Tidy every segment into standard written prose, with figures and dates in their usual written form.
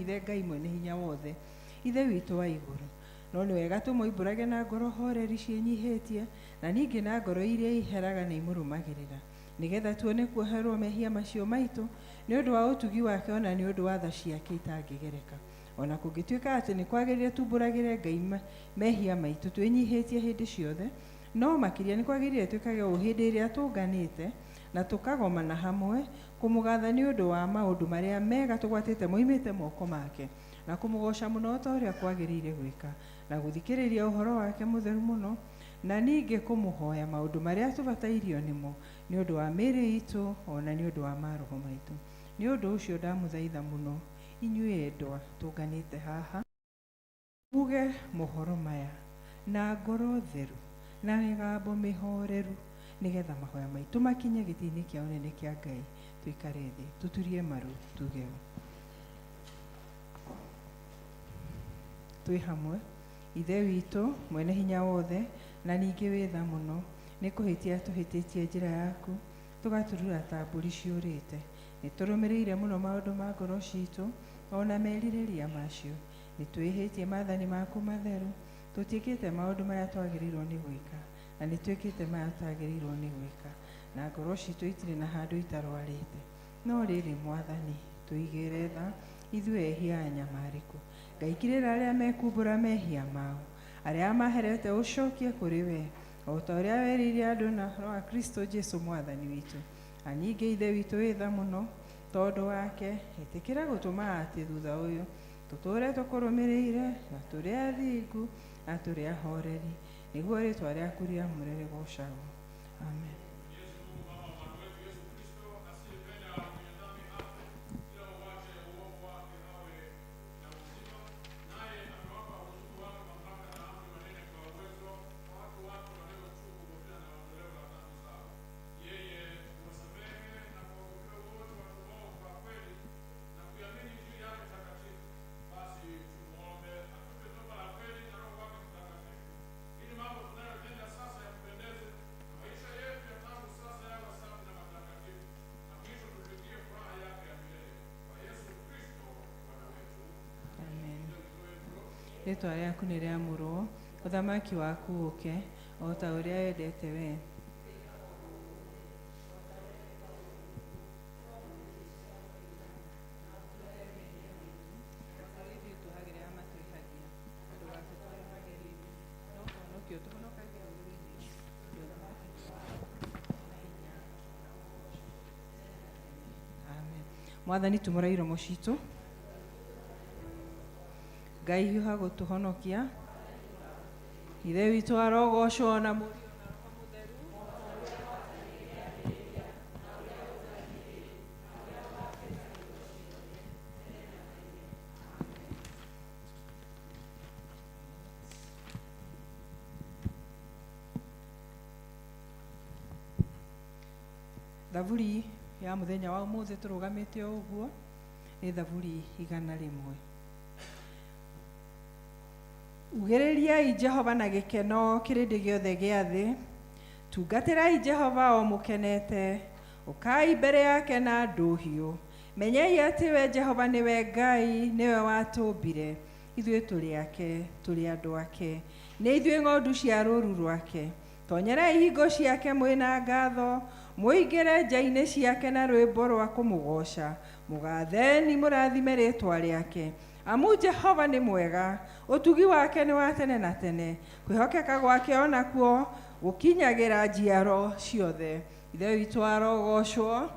Twĩhithe Ngai mwene hinya wothe, Ithe witũ wa igũrũ. No nĩ wega tũmoimbũrage na ngoro horeri ciĩnyihĩtie, na ningĩ na ngoro iria iheraga na imũrũmagĩrĩra, nĩgetha tuone kuoherwo mehia macio maitũ nĩ ũndũ wa ũtugi wake o na nĩ ũndũ wa tha ciake itangĩgereka. O na kũngĩtuĩka atĩ nĩ kwagĩrĩire tumbũragĩre Ngai mehia maitũ twĩnyihĩtie hĩndĩ ciothe, no makĩria nĩ kwagĩrĩire twĩkage ũũ hĩndĩ ĩrĩa tũnganĩte na tũkagomana hamwe, kũmũgatha nĩ ũndũ wa maũndũ marĩa mega tũgwatĩte moimĩte moko make, na kũmũgooca mũno o ta ũrĩa kwagĩrĩire gwĩka, na gũthikĩrĩria ũhoro wake mũtheru mũno, na ningĩ kũmũhoya maũndũ marĩa tũbatairio nĩmo nĩ ũndũ wa mĩĩrĩ itũ o na nĩ ũndũ wa maroho maitũ. Nĩ ũndũ ũcio ndamũthaitha mũno, inyuĩ endwa, tũnganĩte haha, muge mohoro maya na ngoro theru na mĩgambo mĩhoreru, nĩgetha mahoya maitũ makinye gĩtĩ-inĩ kĩa ũnene kĩa Ngai. Tũikare thĩ, tũturie maru, tuge ũũ twĩ hamwe. Ithe witũ mwene hinya wothe na ningĩ wĩ tha mũno, nĩ kũhĩtia tũhĩtĩtie njĩra yaku, tũgaturura ta mbũri ciũrĩte. Nĩ tũrũmĩrĩire mũno maũndũ ma ngoro citũ o na merirĩria macio. Nĩ twĩhĩtie maathani maku matheru, tũtiĩkĩte maũndũ marĩa twagĩrĩirwo nĩ gwĩka, na nĩ twĩkĩte maya tũtagĩrĩirwo nĩ gwĩka, na ngoro citũ itirĩ na handũ itarwarĩte. No rĩrĩ, Mwathani, tũigĩre tha ithuĩ ehia anyamarĩku. Ngai kirĩra arĩa mekumbũra mehia mao, arĩa maherete ũcokie kũrĩ we, o ta ũrĩa werĩire andũ na wa Kristo Jesu Mwathani witũ. Na ningĩ Ithe witũ wĩ tha mũno, tondũ wake, ĩtĩkĩra gũtũma atĩ thutha ũyũ tũtũũre tũkũrũmĩrĩire, na tũrĩ athingu na tũrĩ ahoreri, nĩguo rĩĩtwa rĩaku rĩamũre rĩgoocagwo. Amen. Amen. Rĩĩtwa rĩaku nĩ rĩamũrwo, ũthamaki waku ũke, o ta ũrĩa wendete wee. Amen. Mwathani tumũra iromo citũ. Ngai hiũha gũtũhonokia. Ithe witũ arogocwo na Mũriũ na Roho Mũtheru. Thaburi ya mũthenya wa ũmũthĩ tũrũgamĩte o ũguo nĩ thaburi 100. Ugĩrĩriai Jehova na gĩkeno kĩrĩndĩ gĩothe gĩa thĩ, tungatĩrai Jehova o mũkenete, ũkai mbere yake na ndũhiũ. Menyai atĩ we Jehova nĩwe Ngai, nĩwe watũmbire, ithuĩ tũrĩ ake, tũrĩ andũ ake, nĩ ithuĩ ng'ondu cia rũũru rwake. Tonyerai ihingo ciake mwĩ na ngatho, mũingĩre nja-inĩ ciake na rwĩmbo rwa kũmũgooca, mũgatheni mũrathime rĩĩtwa rĩake. Amu Jehova nĩ mwega, ũtugi wake nĩ wa tene na tene, kwĩhokeka gwake o nakuo gũkinyagĩra njiaro ciothe. Ithe witũ arogoocwo,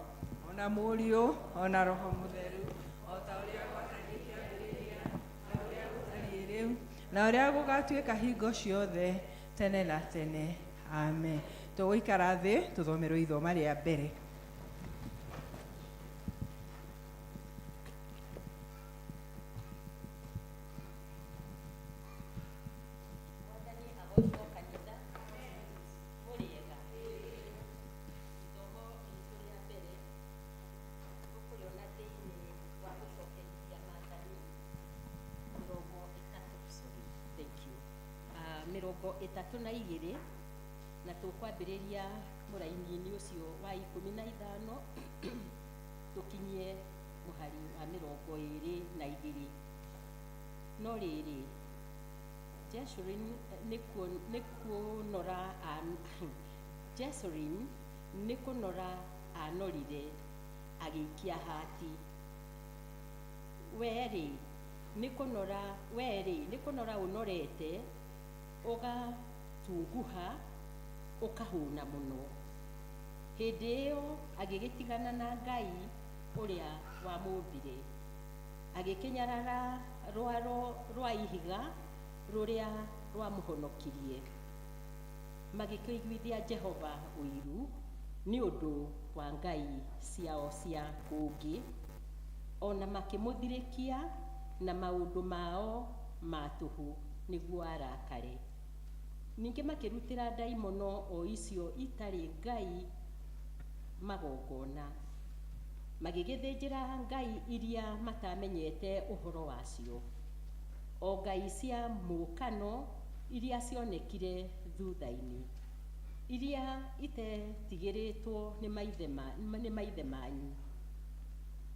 o na Mũriũ, o na Roho Mũtheru, o ta ũrĩa gwatariĩ kĩambĩrĩria, na ũrĩa gũtariĩ rĩu, na ũrĩa gũgatuĩka hingo ciothe, tene na tene. Amen. Tũgũikara thĩ tũthomerwo ithoma rĩa mbere. Mwathani agocwo kanitha. Mũrĩega. Ithomo ritũ rĩa mbere tũkũrĩona thĩinĩ wa gũcokerithia maathani 30, sorry, thank you, 32, na tũkwambĩrĩria mũraini-inĩ ũcio wa 15 tũkinyie Mũhari wa 22. No rĩrĩ, Jeshurun nĩ kũnora Jeshurun nĩ kũnora anorire agĩikia hati. Wee-rĩ, nĩ kũnora, wee-rĩ, nĩ kũnora ũnorete ũgatunguha ũkahũna mũno. Hĩndĩ ĩyo agĩgĩtigana na Ngai ũrĩa wamũmbire, agĩkĩnyarara rwaro rwa ihiga rũrĩa rwamũhonokirie. Magĩkĩiguithia Jehova ũiru nĩ ũndũ wa ngai ciao cia kũngĩ, ona makĩmũthirĩkia na maũndũ mao ma tũhũ nĩguo arakare. Ningĩ makĩrutĩra ndaimono o icio itarĩ ngai magongona, magĩgĩthĩnjĩra ngai iria matamenyete ũhoro wacio, o ngai cia mũũkano iria cionekire thutha-inĩ, iria itetigĩrĩtwo nĩ maithe manyu.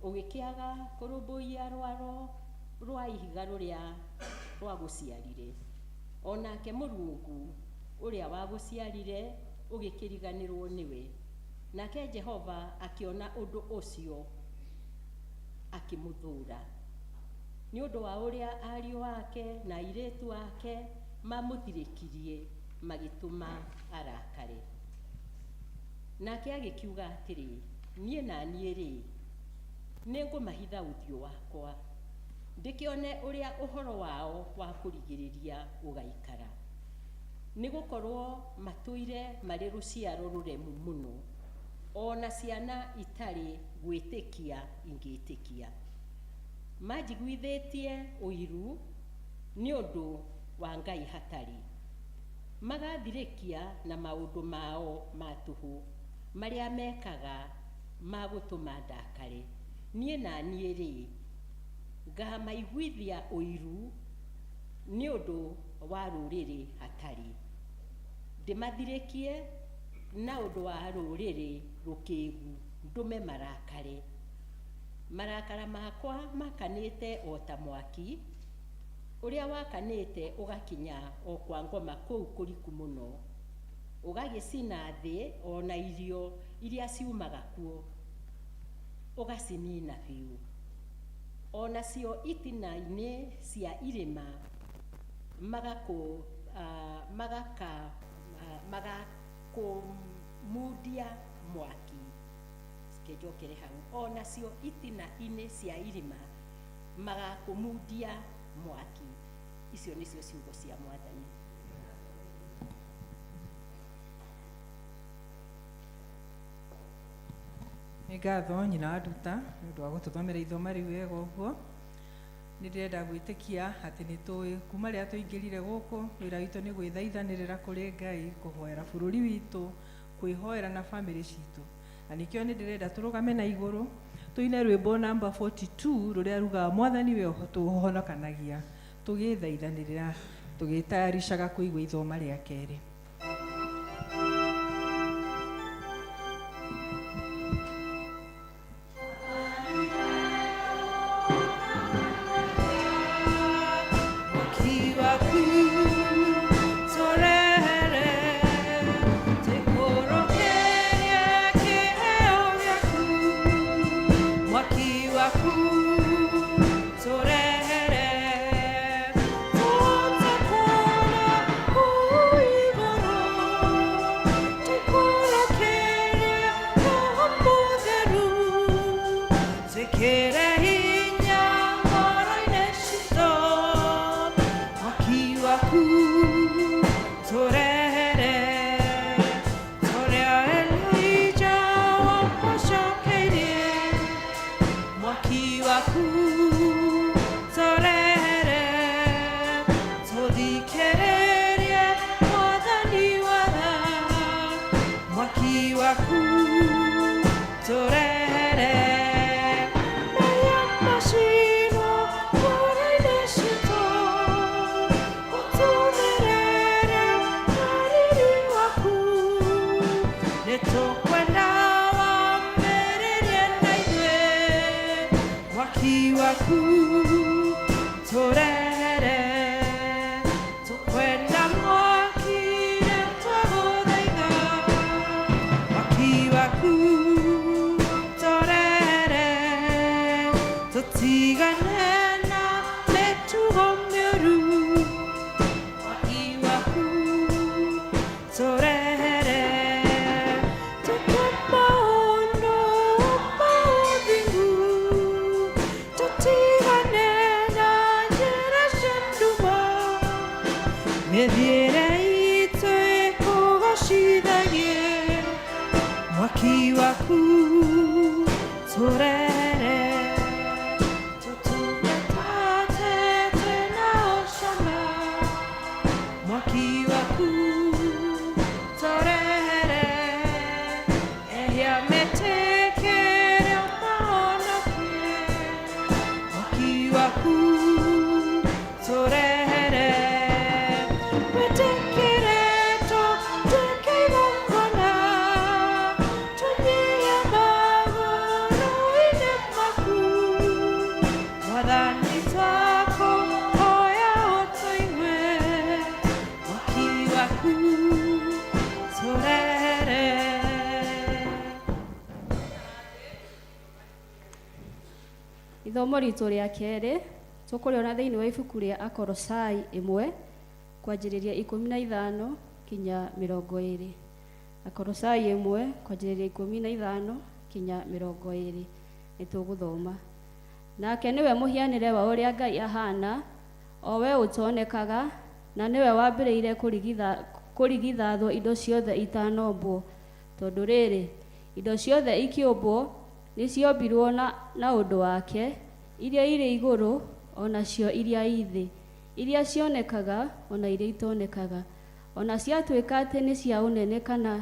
Ũgĩkĩaga kũrũmbũiya rwaro rwa ihiga rũrĩa rwagũciarire, o nake Mũrungu ũrĩa wagũciarire ũgĩkĩriganĩrwo nĩwe. Nake Jehova akĩona ũndũ ũcio akĩmũthũũra, nĩ ũndũ wa ũrĩa ariũ ake na airĩtu ake mamũthirĩkirie magĩtũma arakare. Nake agĩkiuga atĩrĩ, niĩ na niĩ-rĩ, nĩngũmahitha ũthiũ wakwa, ndĩkĩone ũrĩa ũhoro wao wa kũrigĩrĩria ũgaikara. Nĩ gũkorwo matũire marĩ rũciaro rũremu mũno, o na ciana itarĩ gwĩtĩkia ingĩtĩkia. Manjiguithĩtie ũiru nĩ ũndũ wa ngai hatarĩ, magathirĩkia na maũndũ mao ma tũhũ marĩa mekaga ma gũtũma ndakare. Niĩ na niĩ-rĩ, ngamaiguithia ũiru nĩ ũndũ wa rũrĩrĩ hatarĩ, ndĩmathirĩkie na ũndũ wa rũrĩrĩ rũkĩgu, ndũme marakare. Marakara makwa makanĩte o ta mwaki ũrĩa wakanĩte ũgakinya o kwa ngoma kũu kũriku mũno, ũgagĩcina thĩ o na irio iria ciumaga kuo, ũgacinina biũ. O nacio itina-inĩ cia irĩma magakũmundia mwaki. Reke njokere hau. O nacio itina-inĩ cia irĩma magakũmundia mwaki. Icio nĩcio ciugo cia Mwathani. Nĩ ngatho nyina wa Nduta nĩ ũndũ wa gũtũthomera ithoma rĩu wega ũguo. Nĩ ndĩrenda gwĩtĩkia atĩ nĩ tũĩ kuma rĩrĩa tũingĩrire gũkũ, wĩra witũ nĩ gwĩthaithanĩrĩra kũrĩ Ngai, kũhoera bũrũri witũ, kwĩhoera na bamĩrĩ citũ. Na nĩkĩo nĩ ndĩrenda tũrũgame na igũrũ tũine rwĩmbo namba 42 rũrĩa rugaga Mwathani we tũhonokanagia, tũgĩthaithanĩrĩra tũgĩtayarishaga kũigua ithoma rĩa kerĩ. Mwaki waku tũrehere, tũikũrũkĩrie kĩheo gĩaku. Mwaki waku tũrehere, tũtakuona kũu igũrũ. Mĩthiĩre itũ ĩkũgocithagie, mwaki waku tũrehere, tũtungatate twĩna ũcamba, mwaki waku tũrehere, ehia metĩkĩre mahonokie, mwaki waku tũrehere, wĩtĩkĩre tũtuĩke igongona, tũnyihie magũrũ-inĩ maku, Mwathani twakũhoya ũtũigue, mwaki waku tũrehere. Ithomo ritũ rĩa kerĩ tũkũrĩona thĩinĩ wa ibuku rĩa Akorosai 1 kwanjĩrĩria 15 kinya 20. Akorosai 1 kwanjĩrĩria 15 kinya 20 nĩ tũgũthoma. Nake nĩwe mũhianĩre wa ũrĩa Ngai ahana, o we ũtonekaga, na nĩwe wambĩrĩire kũrigithathwo indo ciothe itanombwo. Tondũ rĩrĩ, indo ciothe ikĩũmbwo nĩciombirwo na ũndũ wake, iria irĩ igũrũ onacio iria i thĩ, iria cionekaga ona iria itonekaga, ona ciatuĩka atĩ nĩ cia ũnene kana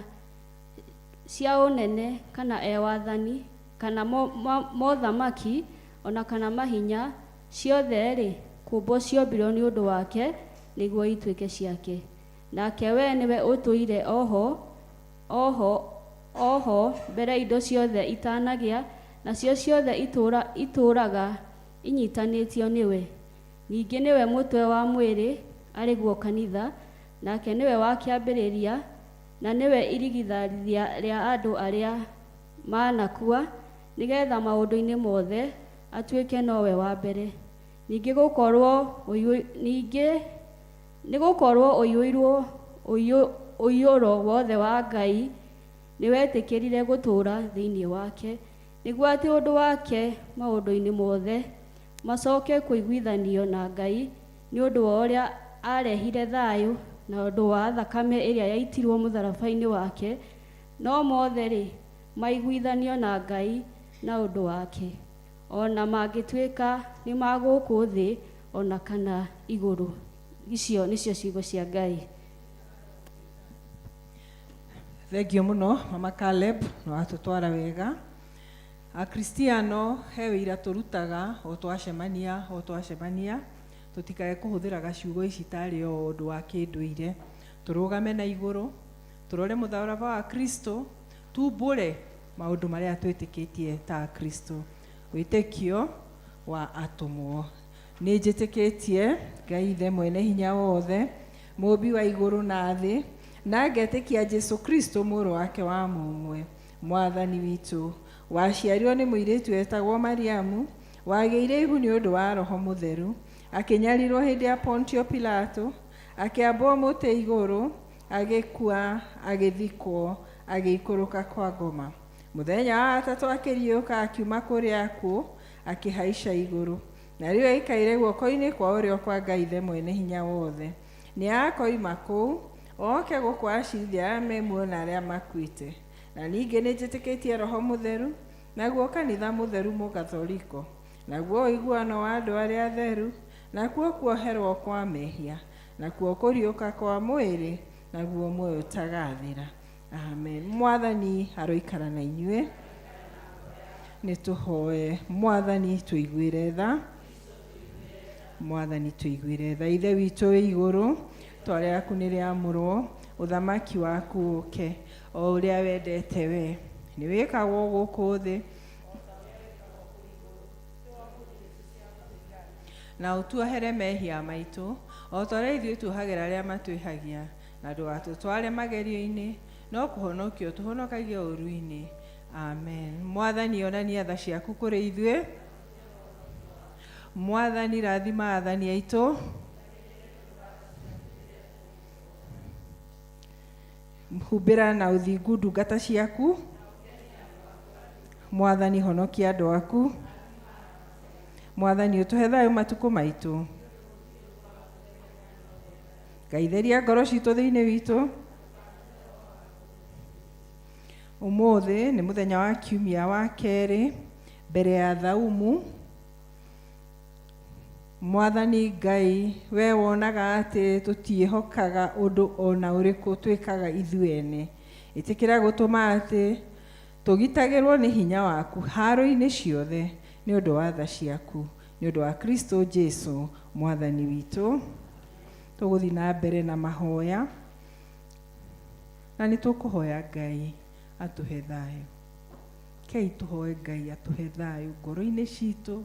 cia ũnene kana e wathani kana mothamaki ona kana mahinya, ciothe-rĩ kũmbwo ciombirwo nĩ ũndũ wake nĩguo ituĩke ciake. Nake we nĩwe ũtũire oho mbere indo ciothe itanagĩa, nacio ciothe itũũraga inyitanĩtio nĩwe. Ningĩ nĩwe mũtwe wa mwĩrĩ, arĩ guo kanitha, nake nĩwe wa kĩambĩrĩria, na nĩwe irigithathi rĩa andũ arĩa manakua, nĩgetha maũndũ-inĩ mothe atuĩke nowe wa mbere. Ningĩ nĩgũkorwo ũiyũirwo ũiyũro wothe wa Ngai nĩwetĩkĩrire gũtũũra thĩinĩ wake, nĩguo atĩ ũndũ wake maũndũ-inĩ mothe macoke kũiguithanio na Ngai nĩ ũndũ wa ũrĩa arehire thayũ na ũndũ wa thakame ĩrĩa yaitirwo mũtharaba-inĩ wake, no mothe-rĩ maiguithanio na Ngai na ũndũ wake, ona mangĩtuĩka nĩ ma gũkũ thĩ ona kana igũrũ. Icio nĩcio ciugo cia Ngai. Thengio mũno Mama Caleb, nĩ watũtwara wega. Akristiano he wĩira tũrutaga o twacemania, o twacemania, tũtikae kũhũthĩraga ciugo ici tarĩ o ũndũ wa kĩndũire. Tũrũgame na igũrũ, tũrore mũtharaba wa Kristo, tumbũre maũndũ marĩa twĩtĩkĩtie ta Kristo. Wĩtĩkio wa atũmwo. Nĩ njĩtĩkĩtie Ngai Ithe mwene hinya wothe, mũũmbi wa igũrũ na thĩ, na ngetĩkia Jesu Kristo mũrũ wake wa mũmwe, mwathani witũ, waciarirwo nĩ mũirĩtu wetagwo Mariamu, wagĩire ihu nĩ ũndũ wa Roho Mũtheru, akĩnyarirwo hĩndĩ ya Pontio Pilato, akĩambwo mũtĩ igũrũ, agĩkua, agĩthikwo, agĩikũrũka kwa ngoma. Mũthenya wa gatatũ akĩriũka akiuma kũrĩ akuũ, akĩhaica igũrũ. Na rĩu aikaire guoko-inĩ kwa ũrĩo kwa Ngai Ithe mwene hinya wothe. Nĩ akoima kũu, oke gũkũ acirithie arĩa me muoyo na arĩa makuĩte. Na ningĩ nĩ njĩtĩkĩtie Roho Mũtheru, naguo kanitha mũtheru mũgatholiko, naguo ũiguano wa andũ arĩa atheru, nakuo kuoherwo kwa mehia, nakuo kũriũka kwa mwĩrĩ, naguo muoyo ũtagathira. Amen. Mwathani aroikara na inyuĩ. Nĩ tũhoe. Mwathani tũiguĩre tha. Mwathani tũiguĩre tha. Ithe witũ wĩ igũrũ, rĩĩtwa rĩaku nĩ rĩamũrwo, ũthamaki waku ũke, o ũrĩa wendete we nĩ wĩkagwo gũkũ thĩ. Na ũtuohere mehia maitũ, o ta ũrĩa ithuĩ tuohagĩra arĩa matwĩhagia, na ndũgatũtware magerio-inĩ, no kũhonokio tũhonokagie ũũru-inĩ. Amen. Mwathani onania tha ciaku kũrĩ ithuĩ. Mwathani rathima athani aitũ. Humbĩra na ũthingu ndungata ciaku. Mwathani honokia andũ aku. Mwathani ũtũhe thayũ matukũ maitũ. Ngai theria ngoro citũ thĩinĩ witũ. Ũmũthĩ nĩ mũthenya wa kiumia wa kerĩ mbere ya thaumu. Mwathani Ngai, we wonaga atĩ tũtiĩhokaga ũndũ ona ũrĩkũ twĩkaga ithuĩ ene. Ĩtĩkĩra gũtũma atĩ tũgitagĩrwo nĩ hinya waku haro-inĩ ciothe nĩ ũndũ wa tha ciaku, nĩ ũndũ wa Kristo Jesu Mwathani witũ. Tũgũthiĩ na mbere na mahoya na nĩ tũkũhoya Ngai atũhe thayũ. Kei tũhoe Ngai atũhe thayũ ngoro-inĩ citũ,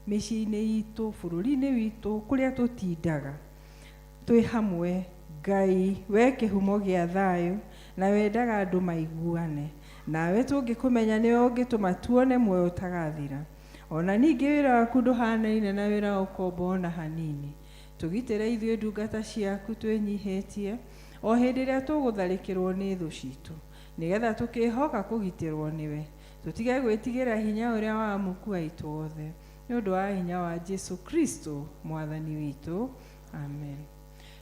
mĩciĩ-inĩ itũ, bũrũri-inĩ witũ, kũrĩa tũtindaga twĩ hamwe. Ngai we kĩhumo gĩa thayũ na wendaga andũ maiguane, nawe tũngĩkũmenya nĩwe ũngĩtũma tuone muoyo ũtagathira. Ona ningĩ wĩra waku ndũhanaine na wĩra wa ũkombo ona hanini. Tũgitĩre ithuĩ ndungata ciaku twĩnyihĩtie o hĩndĩ ĩrĩa tũgũtharĩkĩrwo nĩ thũ citũ, nĩgetha tũkĩhoka kũgitĩrwo nĩwe, tũtige gwĩtigĩra hinya ũrĩa wa amuku aitũ othe, nĩ ũndũ wa hinya wa Jesu Kristo Mwathani witũ. Amen.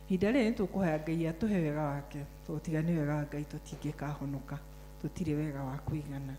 Ihinda rĩrĩ nĩ tũkũhoya Ngai atũhe wega wake, tondũ tiga nĩ wega wa Ngai tũtingĩkahonoka, tũtirĩ wega wa kũigana.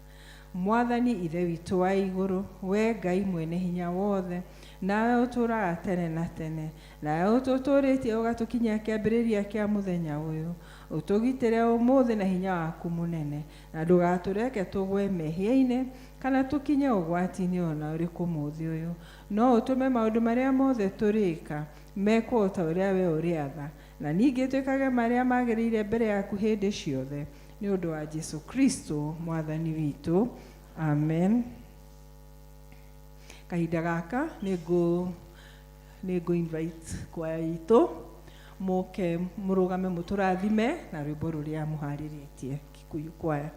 Mwathani Ithe witũ wa igũrũ, we Ngai mwene hinya wothe, nawe ũtũũraga tene na tene, nawe ũtũtũũrĩtie ũgatũkinyia kĩambĩrĩria kĩa mũthenya ũyũ, ũtũgitĩre ũmũthĩ na hinya waku mũnene, na ndũgatũreke tũgwe mehia-inĩ kana tũkinye ũgwati-inĩ ona ũrĩkũ mũthĩ ũyũ. No ũtũme maũndũ marĩa mothe tũrĩka mekwo o ta ũrĩa we ũrĩatha, na ningĩ twĩkage marĩa magĩrĩire mbere yaku hĩndĩ ciothe, nĩ ũndũ wa Jesu Kristo Mwathani witũ. Amen. Kahinda gaka nĩ ngũ invite kwaya itũ mũke mũrũgame mũtũrathime na rwĩmbo rũrĩa mũharĩrĩtie. Kikuyu kwaya.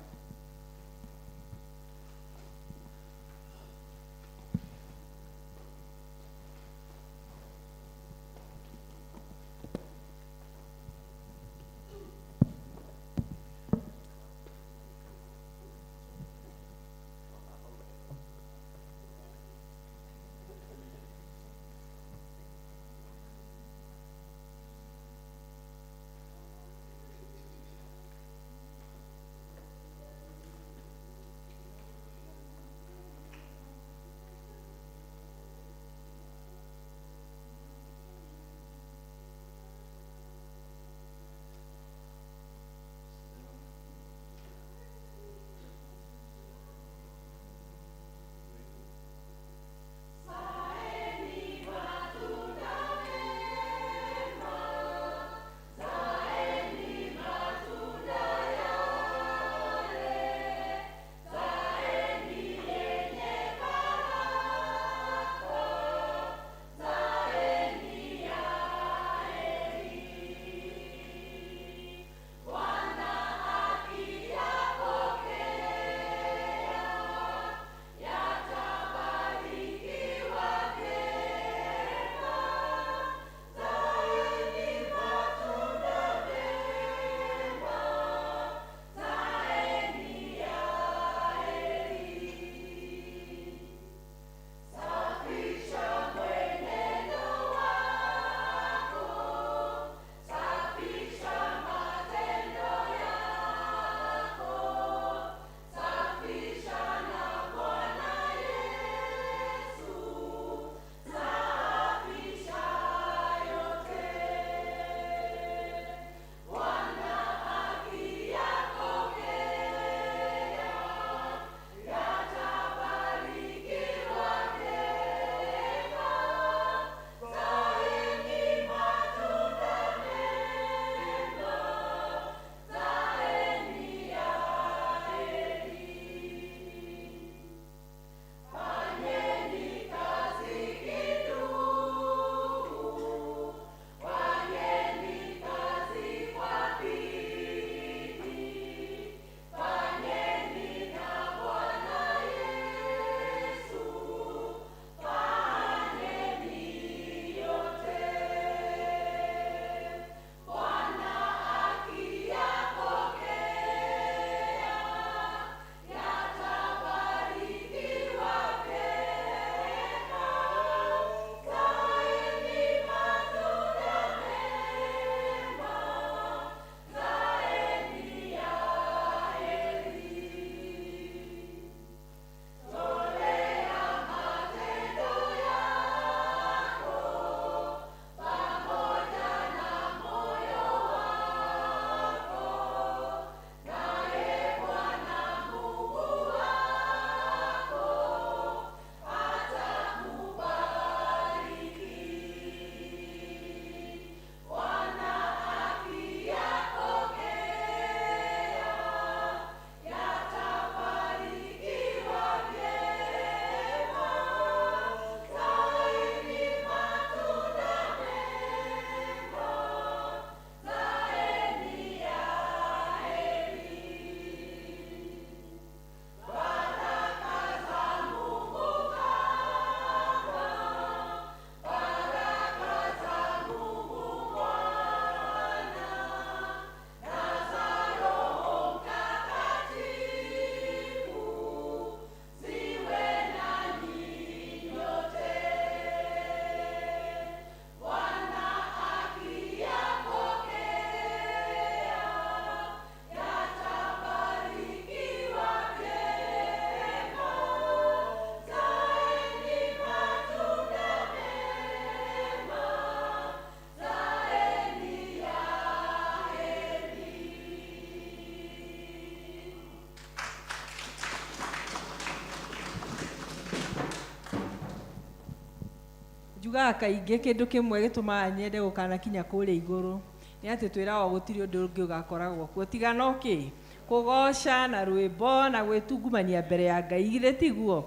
Njugaga kaingĩ kĩndũ kĩmwe gĩtũmaga nyende gũkanakinya kũrĩa igũrũ nĩ atĩ twĩragwo gũtirĩ ũndũ ũngĩ ũgakoragwo kuo tiga no kĩ kũgoca na rwĩmbo na gwĩtungumania mbere ya Ngai. Githĩ tiguo?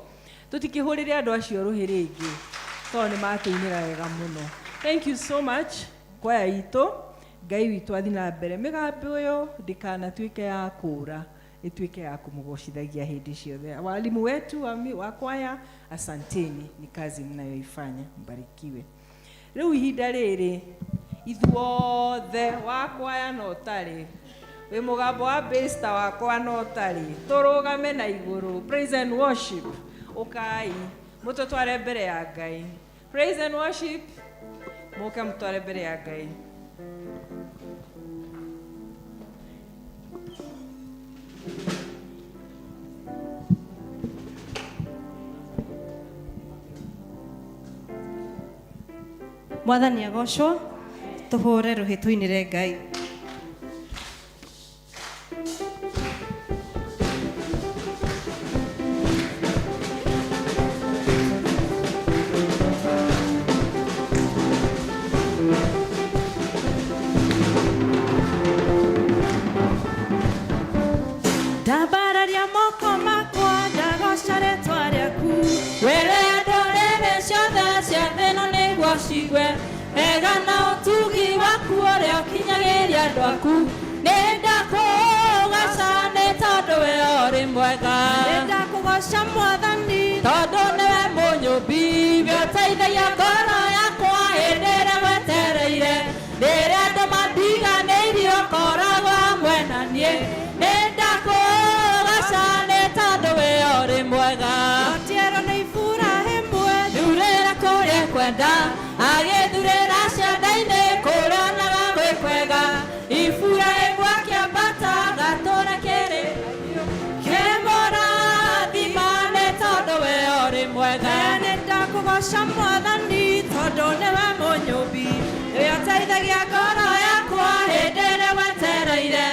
Tũtikĩhũrĩre andũ acio rũhĩ rĩngĩ tondũ nĩ matũinĩra wega mũno. Thank you so much kwaya itũ. Ngai witũ athi na mbere. Mĩgambo ĩyo ndĩkanatuĩke ya kũũra, ĩtuĩke ya kũmũgocithagia hĩndĩ ciothe. Walimu wetu wa kwaya, asanteni, ni kazi mnayoifanya, mbarikiwe. Rĩu ihinda rĩrĩ ithuothe wa kwaya no ũtarĩ wĩ mũgambo wa bass ta wakwa no ũtarĩ, tũrũgame na igũrũ. Praise and worship, ũkai mũtũtware mbere ya Ngai. Praise and worship, mũke mũtware mbere ya Ngai. Mwathani agocwo, tũhũre rũhĩ tũinĩre Ngai. Ndambararia moko makwa ndagoca rĩtwa rĩaku, wĩre ndũrĩrĩ ciothe cia thĩ ĩno nĩguo cigue wega na ũtugi waku ũrĩa ũkinyagĩria andũ aku. Nĩ ndakũgoca nĩ tondũ we ũrĩ mwega. Nĩ ndakũgoca Mwathani tondũ nĩwe mũnyũmbi, we ũteithagia ngoro yakwa hĩndĩ ĩrĩa gwetereire. Rĩrĩa andũ mandiganĩirie ũkoragwo hamwe na niĩ. Nĩ ndakũgoca nĩ tondũ we ũrĩ mwega. Otiero nĩ Iburahĩmu thurĩra kũrĩa kwenda, agĩthurĩra cianda-inĩ kũrĩa onaga gwĩ kwega. Iburahĩmu akĩambata gatũra kĩrĩ kĩmũrathima nĩ tondũ we ũrĩ mwega. Nĩ ndakũgoca Mwathani tondũ nĩwe mũnyũmbi, nĩwe ũteithagia ngoro yakwa hĩndĩ ĩrĩa gwetereire.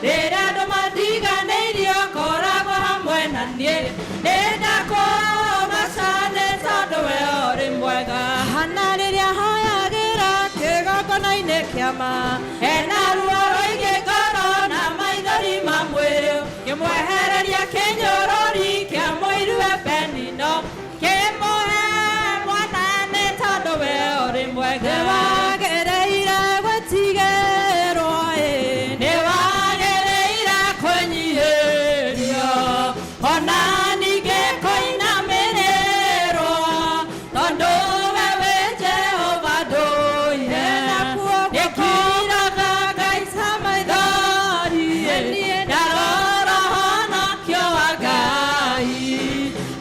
Rĩrĩa andũ mandiganĩirie ũkoragwo hamwe na niĩ. Nĩ ndakũgoca nĩ tondũ we ũrĩ mwega. Hana rĩrĩa hoyagĩra kĩgongona-inĩ kĩama, ena ruo rũingĩ ngoro na maithori ma mwĩrĩ, kĩmwehereria kĩnyũrũri kĩa mũiruwe Penino, kĩmũhe mwana nĩ tondũ we ũrĩ mwega. Nĩwagĩrĩire gwĩtigĩrwo ĩ, nĩwagĩrĩire kwĩnyihĩrio, ona ningĩ kũinamĩrĩrwo, tondũ we wĩ Jehova ndũire. Nĩngiraga Ngai ta maithori, ndarora honokio wa Ngai.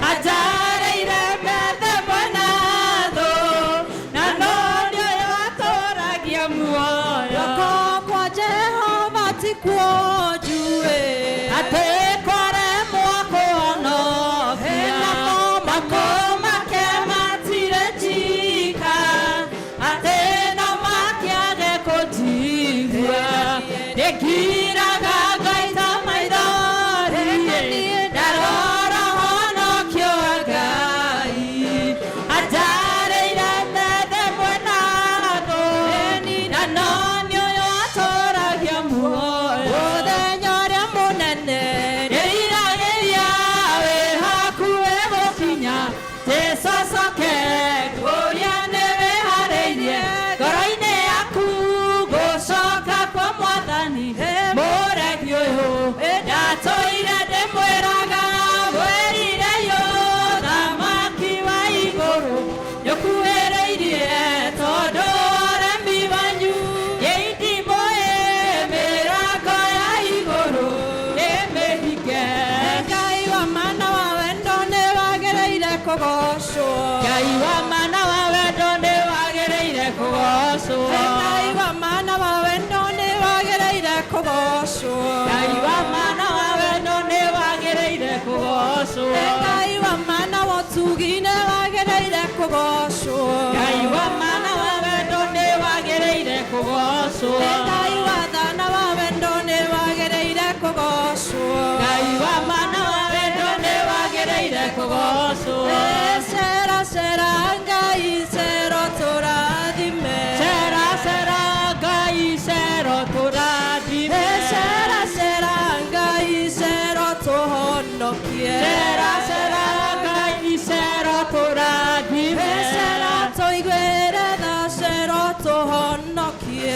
Anjarĩire methe mwena thũ, na no nĩ ũyũ atũragia muoyo. Guoko kwa Jehova ti kuo njuĩ, atĩ kwaremwo kũhonokia, moko make matirĩ njika, atĩ no makĩage kũnjigua. Nĩngiraga Ngai ta maithori, ndarora honokio wa Ngai. Anjarĩire methe mwena thũ, na no nĩ ũyũ atũragia muoyo. Mũthenya ũrĩa mũnene Ndĩriragĩria wĩ hakuhĩ gũkinya, Jesũ acoke ngũria nĩ wĩharĩirie ngoro-inĩ yaku gũcoka kwa Mwathani. Mũregi ũyũ ndatũire ndĩmwĩraga, mwĩrire ũthamaki wa igũrũ nĩũkuhĩrĩirie, tondũ ũremi wanyu nĩindimũĩ mĩrango ya igũrũ nĩmĩhinge. Ngai wa mana wa wendo nĩwagĩrĩire kũgocwo. Ngai wa mana wa wendo nĩwagĩrĩire kũgocwo. Ngai wa mana wa wendo nĩwagĩrĩire kũgocwo. Ngai wa mana wa wendo nĩwagĩrĩire kũgocwo. Ngai wa mana wa ũtugi nĩwagĩrĩire kũgocwo. Ngai wa mana wa wendo nĩwagĩrĩire kũgocwo. Ngai wa thana wa wendo nĩwagĩrĩire kũgocwo. Ngai wa mana wa wendo nĩwagĩrĩire kũgocwo. Cera cera Ngai cera tũ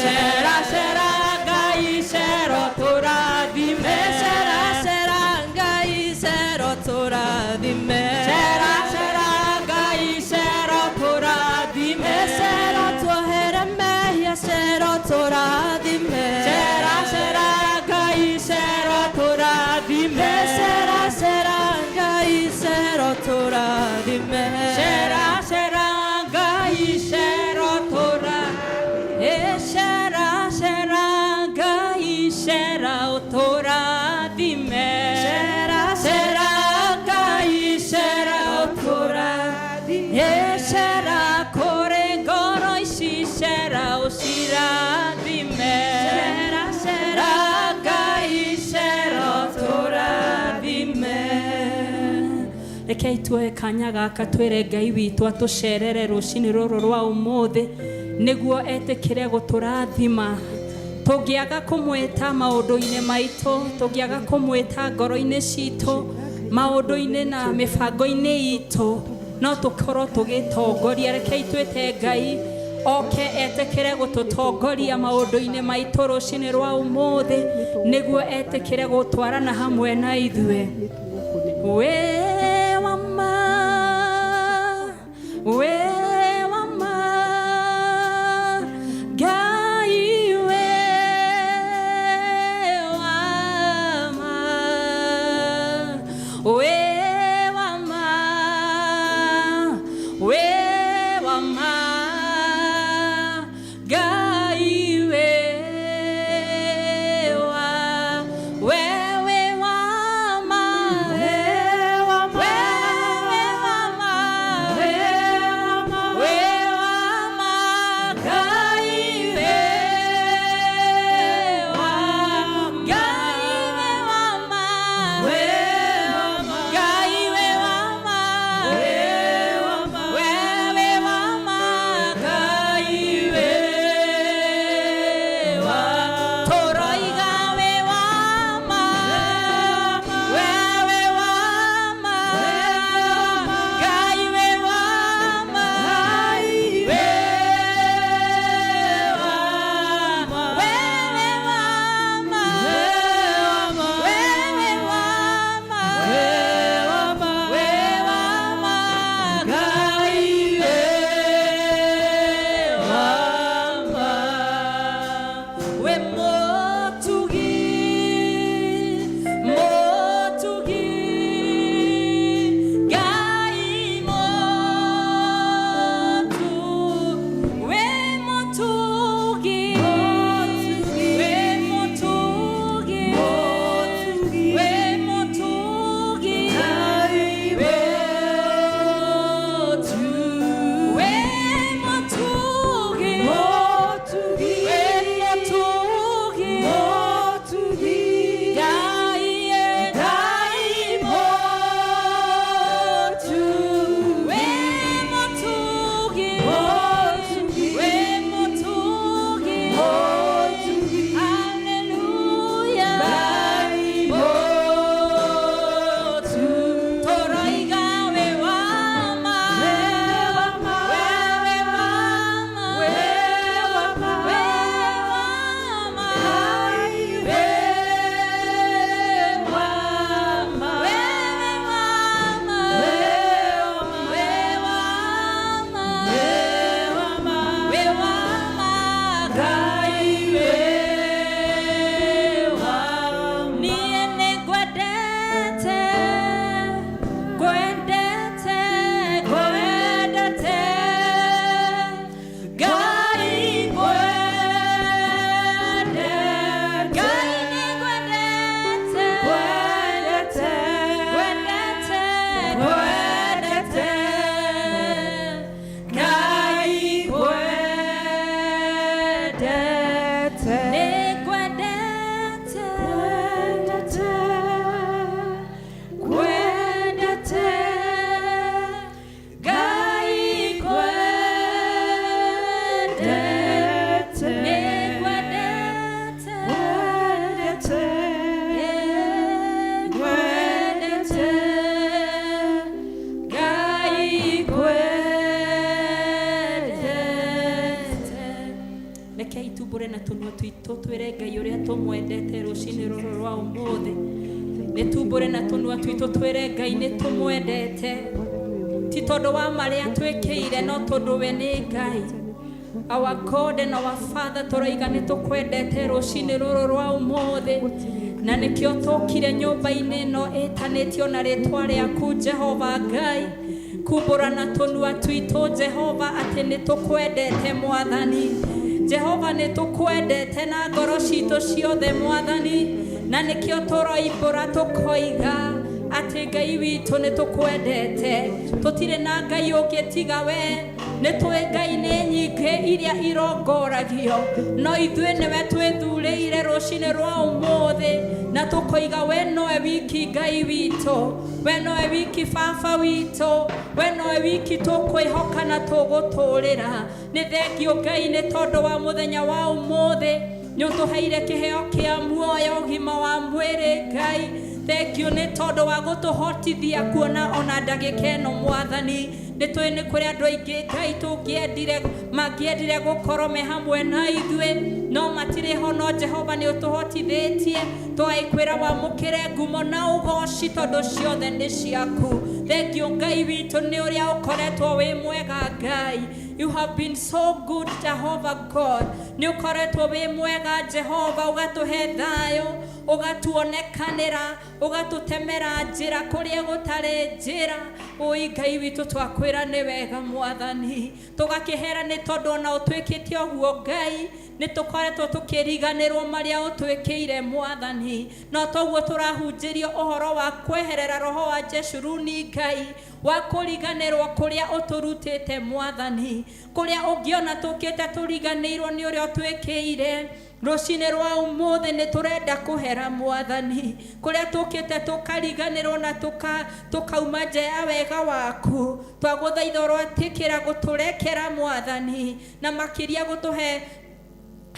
Cera cera Ngai cera ũtũrathime. Cera cera Ngai cera ũtũrathime. Cera cera Ngai cera ũtũrathime. Cera tuohere mehia cera ũtũrathime. Cera cera Ngai cera ũtũrathime. Cera cera Ngai cera ũtũrathime. Cera cera Ngai cera ũtũrathime. Cera cera Ngai cera ũtũrathime. Cera Cera Ngai cera ũtũrathime. Cera kũrĩ ngoro ici cera ũcirathime. Cera cera Ngai cera ũtũrathime. Rekei tuoe kanya gaka twĩre Ngai witũ atũcerere rũcinĩ rũrũ rwa ũmũthĩ nĩguo etĩkĩre gũtũrathima. Tũngĩaga kũmwĩta maũndũ-inĩ maitũ, tũngĩaga kũmwĩta ngoro-inĩ citũ, maũndũ-inĩ na mĩbango-inĩ itũ, no tũkorwo tũgĩtongoria. Rekei twĩte Ngai oke etĩkĩre gũtũtongoria maũndũ-inĩ maitũ rũcinĩ rwa ũmũthĩ nĩguo etĩkĩre gũtwarana hamwe na ithuĩ. We wama, we wama, Ngai we wama, we wama, we wama, Ngai we wa, we we wama, we wama, we wama, we wama, we wama, Ngai we wa, Ngai we wama, we wama, Ngai we wama, we wama, we we wama, Ngai we wa, tũroiga we wama, we we wama, Ngai we wama, we wama, we we wama, we we wama, we wama, Ngai we wama, we mũtugi, mũtugi, Ngai mũtu, we mũtugi, we mũtugi, we mũtugi, we we mũtugi, we mũtugi, Ngai Ngai mũtu, we mũtugi, we mũtugi, Hallelujah, mũtu, tũroiga we wama, we we wama, we wama, we wama, we wama, we wama, we wama, we wama, Ngai we wama. Niĩ nĩngwendete, ngwendete, ngwendete, Ngai ngwende, Ngai nĩngwendete, ngwendete, ngwendete, Ngai ngwendete, nĩngwendete, ngwendete, Ngai ngwendete, nĩngwendete, ngwendete, Ngai ngwendete. Rekei tumbũre na tũnua twitũ twĩre Ngai ũrĩa tũmwendete rũcinĩ rũrũ rwa ũmũthĩ. Nĩ tumbũre na tũnua twitũ twĩre Ngai nĩ tũmwendete, ti tondũ wa marĩa twĩkĩire, no tondũ we nĩ Ngai. Our God and our Father, tũroiga nĩ tũkwendete rũcinĩ rũrũ rwa ũmũthĩ, na nĩkĩo tũkire nyũmba-inĩ ĩno ĩtanĩtio na rĩtwa rĩaku, Jehova Ngai. Kumbũra na tũnua twitũ, Jehova, atĩ nĩ tũkwendete, Mwathani Jehova. Nĩ tũkwendete na ngoro citũ ciothe, Mwathani, na nĩkĩo tũroimbũra tũkoiga atĩ Ngai witũ nĩ tũkwendete. Tũtirĩ na Ngai ũngĩ tiga we. Nĩ tũĩ Ngai nĩ nyingĩ iria irongoragio, no ithuĩ nĩwe twĩthurĩire rũcinĩ rwa ũmũthĩ, na tũkoiga we nowe wiki Ngai witũ, we nowe wiki baba witũ, we nowe wiki tũkwĩhoka na tũgũtũrĩra. Nĩ thengio, Ngai, nĩ tondũ wa mũthenya wa ũmũthĩ. Nĩ ũtũheire kĩheo kĩa muoyo, ũgima wa mwĩrĩ. Ngai, thengio nĩ tondũ wa gũtũhotithia kuona ona ndagĩka ĩno. Mwathani, nĩ tũĩ nĩ kũrĩ andũ aingĩ, Ngai, tũngĩendire mangĩendire gũkorwo me hamwe na ithuĩ, no matirĩ ho. No Jehova, nĩ ũtũhotithĩtie. Twagĩkwĩra wamũkĩre ngumo na ũgoci, tondũ ciothe nĩ ciaku. Thengio, Ngai witũ, nĩ ũrĩa ũkoretwo wĩ mwega. Ngai, you have been so good, Jehovah God. Nĩ ũkoretwo wĩ mwega, Jehova, ũgatũhe thayũ, ũgatuonekanĩra, ũgatũtemera njĩra kũrĩa gũtarĩ njĩra. Ũi Ngai witũ, twakwĩra nĩ wega, Mwathani. Tũgakĩhera nĩ tondũ ona ũtwĩkĩte ũguo, Ngai, nĩ tũkoretwo tũkĩriganĩrwo marĩa ũtwĩkĩire, Mwathani. No toguo tũrahunjĩrio ũhoro wa kweherera roho wa Jeshuruni, Ngai, wa kũriganĩrwo kũrĩa ũtũrutĩte, Mwathani, kũrĩa ũngĩona tũkĩte tũriganĩirwo nĩ ũrĩa ũtwĩkĩire. Rũcinĩ rwa ũmũthĩ nĩ tũrenda kũhera, Mwathani, kũrĩa tũkĩte tũkariganĩrwo na tũkauma nja ya wega waku. Twagũthaitha ũrotĩkĩra gũtũrekera, Mwathani, na makĩria gũtũhe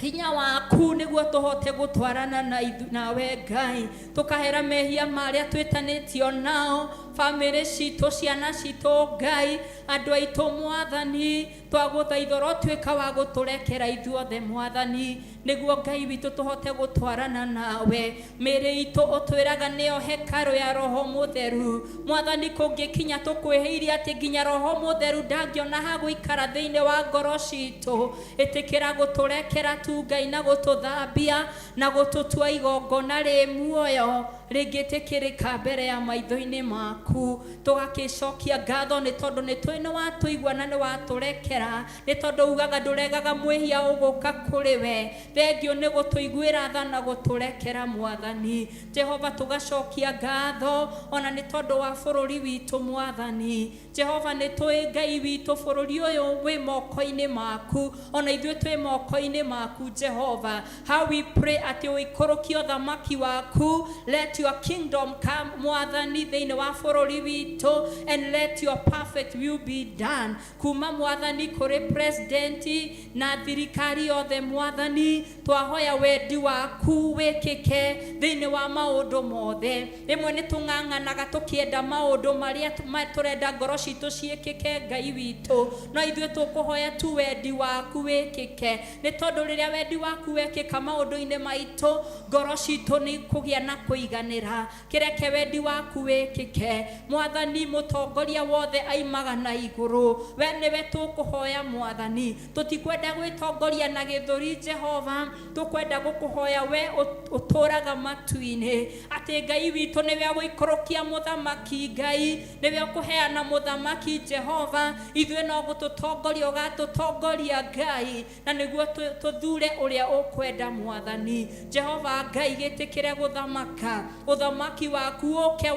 hinya waku nĩguo tũhote gũtwarana na nawe, Ngai. Tũkahera mehia marĩa twĩtanĩtio nao, bamĩrĩ citũ, ciana citũ, Ngai, andũ aitũ. Mwathani, twagũthaitha ũrotuĩka wa gũtũrekera ithuothe, Mwathani, nĩguo Ngai witũ tũhote gũtwarana nawe. Mĩĩrĩ itũ ũtwĩraga nĩyo hekarũ ya Roho Mũtheru. Mwathani, kũngĩkinya tũkwĩhĩirie atĩ nginya Roho Mũtheru ndangĩona ha gũikara thĩinĩ wa ngoro citũ, ĩtĩkĩra gũtũrekera tu, Ngai, na gũtũthambia na gũtũtua igongona rĩ muoyo rĩngĩtĩkĩrĩka mbere ya maitho-inĩ maku. Tũgakĩcokia ngatho nĩ tondũ nĩ tũĩ nĩ watũigua na nĩ watũrekera, nĩ tondũ ugaga ndũregaga mwĩhia ũgũka kũrĩ we. Thengio nĩ gũtũiguĩra tha na gũtũrekera, Mwathani Jehova. Tũgacokia ngatho ona nĩ tondũ wa bũrũri witũ. Mwathani Jehova, nĩ tũĩ, Ngai witũ, bũrũri ũyũ wĩ moko-inĩ maku, ona ithuĩ twĩ moko-inĩ maku, Jehova. How we pray atĩ ũikũrũkie ũthamaki waku. Let your kingdom come, Mwathani, thĩinĩ wa bũrũri witũ, and let your perfect will be done, kuma, Mwathani, kũrĩ president na thirikari yothe. Mwathani, twahoya wendi waku wĩkĩke thĩinĩ wa maũndũ mothe. Rĩmwe nĩ tũng'ang'anaga tũkĩenda maũndũ marĩa tũrenda ngoro citũ ciĩkĩke, Ngai witũ, no ithuĩ tũkũhoya tu wendi waku wĩkĩke, nĩ tondũ rĩrĩa wendi waku wekĩka maũndũ-inĩ maitũ, ngoro citũ nĩ kũgĩa na kũiganĩra. Kĩreke wendi waku wĩkĩke, Mwathani. Mũtongoria wothe aimaga na igũrũ, we nĩwe tũkũhoya, Mwathani. Tũtikwenda gwĩtongoria na gĩthũri, Jehova. Tũkwenda gũkũhoya we ũtũraga matu-inĩ, atĩ Ngai witũ nĩwe ũgũikũrũkia mũthamaki. Ngai, nĩwe ũkũheana mũthamaki, Jehova. Ithuĩ no gũtũtongoria ũgatũtongoria, Ngai, na nĩguo tũthure ũrĩa ũkwenda. Mwathani Jehova Ngai, gĩtĩkĩre gũthamaka. Ũthamaki waku ũke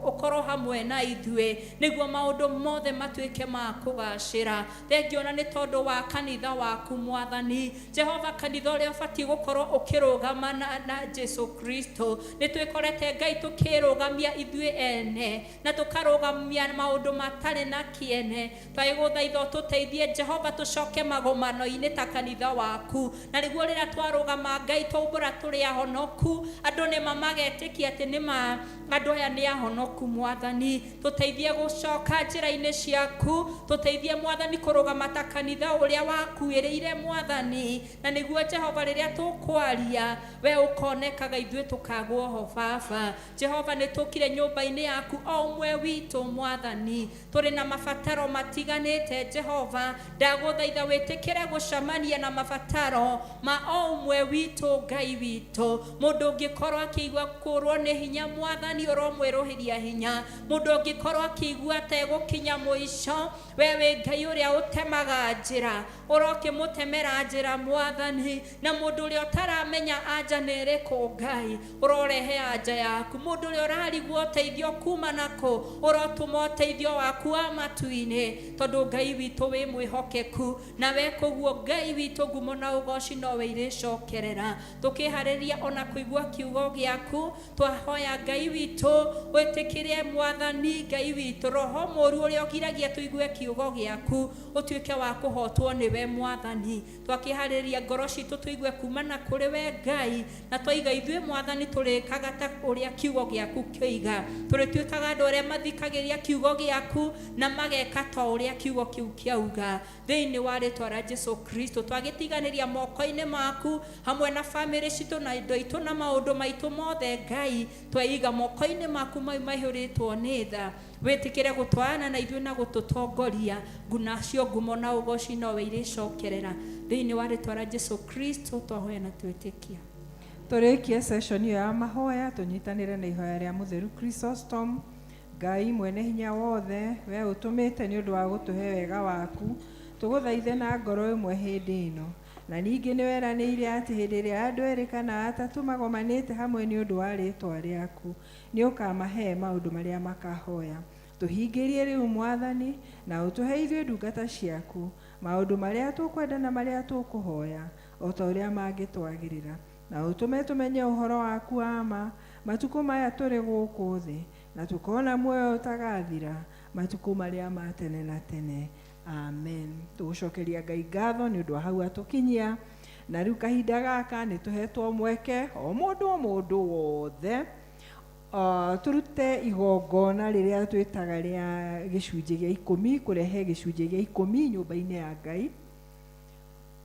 ũkorwo hamwe na ithuĩ, nĩguo maũndũ mothe matuĩke ma kũgacĩra. Thengio na nĩ tondũ wa kanitha waku, Mwathani Jehova, kanitha ũrĩa ũbatiĩ gũkorwo ũkĩrũgama na Jesu Kristo. Nĩ twĩkorete, Ngai, tũkĩrũgamia ithuĩ ene na tũkarũgamia maũndũ matarĩ na kĩene. Twagĩgũthaitha ũtũteithie, Jehova, tũcoke magomano-inĩ ta kanitha waku, na nĩguo rĩrĩa twarũgama, Ngai, twaumbũra tũrĩ ahonoku, andũ nĩma magetĩkia atĩ nĩma andũ aya nĩ ahonoku. Mwathani. Tũteithie gũcoka njĩra-inĩ ciaku, tũteithie Mwathani kũrũgama ta kanitha ũrĩa wakuĩrĩire Mwathani, na nĩguo Jehova rĩrĩa tũkwaria we ũkonekaga ithuĩ tũkagwo ho Baba. Jehova nĩ tũkire nyũmba-inĩ yaku o ũmwe witũ Mwathani, tũrĩ na mabataro matiganĩte Jehova, ndagũthaitha wĩtĩkĩre gũcemania na mabataro ma o ũmwe witũ Ngai witũ. Mũndũ ũngĩkorwo akĩigua kũrwo nĩ hinya Mwathani, ũromwĩrũhĩria hinya. Mũndũ ũngĩkorwo akĩigua ategũkinya mũico, we wĩ Ngai ũrĩa ũtemaga njĩra, ũrokĩmũtemera njĩra Mwathani. Na mũndũ ũrĩa ũtaramenya anja nĩ ĩrĩkũ Ngai, ũrorehe anja yaku. Mũndũ ũrĩa ũrarigwo ũteithio kuma nakũ, ũrotũma ũteithio waku wa matu-inĩ, tondũ Ngai witũ wĩ mwĩhokeku, na we koguo Ngai witũ ngumo na ũgoci nowe irĩcokerera. Tũkĩharĩria ona kũigua kiugo gĩaku, twahoya Ngai witũ wĩtĩkĩre Mwathani Ngai witũ roho mũru ũrĩa ũgiragia tũigue kiugo gĩaku ũtuĩke wa kũhotwo nĩwe Mwathani. Twakĩharĩria ngoro citũ tũigue kuma na kũrĩ we Ngai, na twaiga ithuĩ Mwathani tũrĩkaga ta ũrĩa kiugo gĩaku kĩoiga, tũrĩtuĩkaga andũ arĩa mathikagĩrĩria kiugo gĩaku na mageka ta ũrĩa kiugo kĩu kĩauga. Thĩinĩ wa rĩtwa rĩa Jesu Kristo twagĩtiganĩria moko-inĩ maku hamwe na bamĩrĩ citũ na indo itũ na maũndũ maitũ mothe Ngai, twaiga moko-inĩ maku mau maihũrĩtwo nĩ tha, wĩtĩkĩre gũtwarana na ithuĩ na gũtũtongoria, nacio ngumo na ũgoci nowe irĩcokerera. Thĩinĩ wa rĩtwa rĩa Jesu Kristo twahoya na twĩtĩkia. Tũrĩkie session ĩyo ya mahoya tũnyitanĩre na ihoya rĩa Mũtheru Chrysostom. Ngai mwene hinya wothe, we ũtũmĩte nĩ ũndũ wa gũtũhe wega waku, tũgũthaithe na ngoro ĩmwe hĩndĩ ĩno. Na ningĩ nĩ weranĩire atĩ hĩndĩ ĩrĩa andũ erĩ kana atatũ magomanĩte hamwe nĩ ũndũ wa rĩtwa rĩaku, nĩ ũkamahe maũndũ marĩa makahoya. Tũhingĩrie rĩu Mwathani, na ũtũhe ithuĩ ndungata ciaku maũndũ marĩa tũkwenda na marĩa tũkũhoya, o ta ũrĩa mangĩtwagĩrĩra, na ũtũme tũmenye ũhoro waku wa ma matukũ maya tũrĩ gũkũ thĩ, na tũkona muoyo ũtagathira matukũ marĩa ma tene na tene. Amen. Tũgũcokeria Ngai ngatho nĩ ũndũ wa hau atũkinyia, na rĩu kahinda gaka nĩ tũhetwo mweke o mũndũ wothe tũrute igongona rĩrĩa twĩtaga rĩa gĩcunjĩ gĩa 10, kũrehe gĩcunjĩ gĩa 10 nyũmba-inĩ ya Ngai,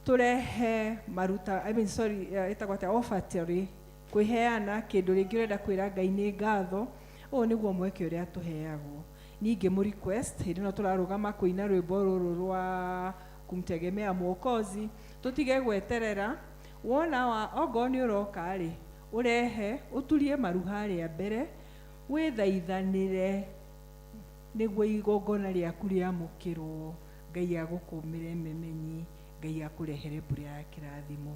tũrehe maruta, I mean, sorry, ĩtagwo atĩa, offertory, kwĩheana kĩndũ rĩngĩ ũrenda kwĩra Ngai nĩ ngatho. Ũyũ nĩguo mweke ũrĩa tũheagwo. Ningĩ mũ request hĩndĩ ĩno tũrarũgama kũina rwĩmbo rũrũ rwa kumtegemea Mwokozi, tũtige gweterera. Wona wa ongorwo nĩ ũroka rĩ, ũrehe ũturie maru harĩa mbere, wĩthaithanĩre nĩguo igongona rĩaku rĩamũkĩrwo, Ngai agũkũmĩre memenyi, Ngai akũrehere mbura ya kĩrathimo.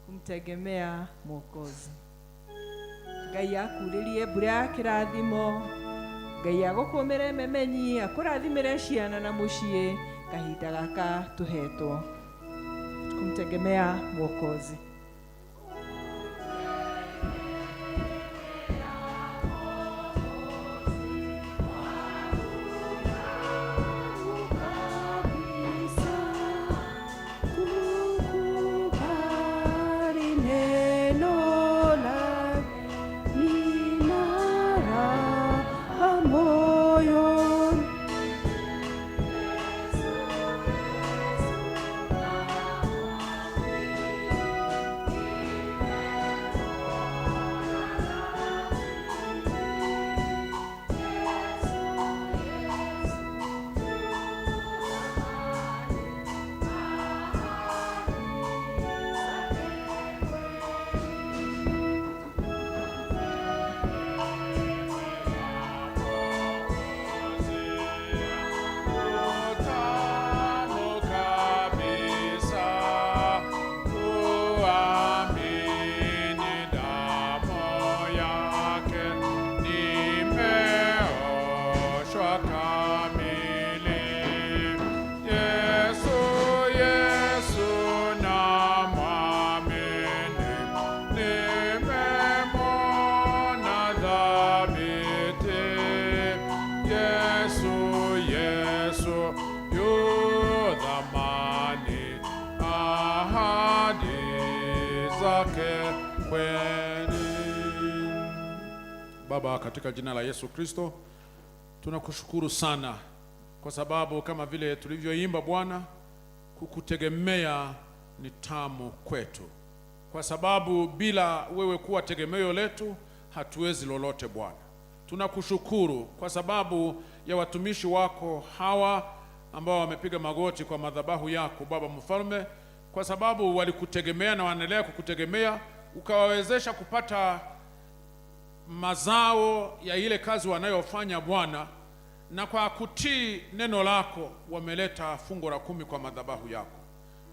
Kumtegemea Mwokozi. Ngai akurĩrie mbura ya kĩrathimo, Ngai agũkũmĩre memenyi, akũrathimĩre ciana na mũciĩ kahinda gaka tũhetwo. Kumtegemea Mwokozi. Kukubali neno lake nina raha moyoni. Utamu kabisa kuamini damu yake, nimeoshwa kamili. Yesu, Yesu namwamini, nimemwona thabiti. Yesu, Yesu yu thamani, ahadi zake kweli. Baba, katika jina la Yesu Kristo, tunakushukuru sana kwa sababu kama vile tulivyoimba Bwana, kukutegemea ni tamu kwetu, kwa sababu bila wewe kuwa tegemeo letu hatuwezi lolote Bwana. Tunakushukuru kwa sababu ya watumishi wako hawa ambao wamepiga magoti kwa madhabahu yako Baba Mfalme, kwa sababu walikutegemea na wanaendelea kukutegemea, ukawawezesha kupata mazao ya ile kazi wanayofanya Bwana, na kwa kutii neno lako wameleta fungu la 10 kwa madhabahu yako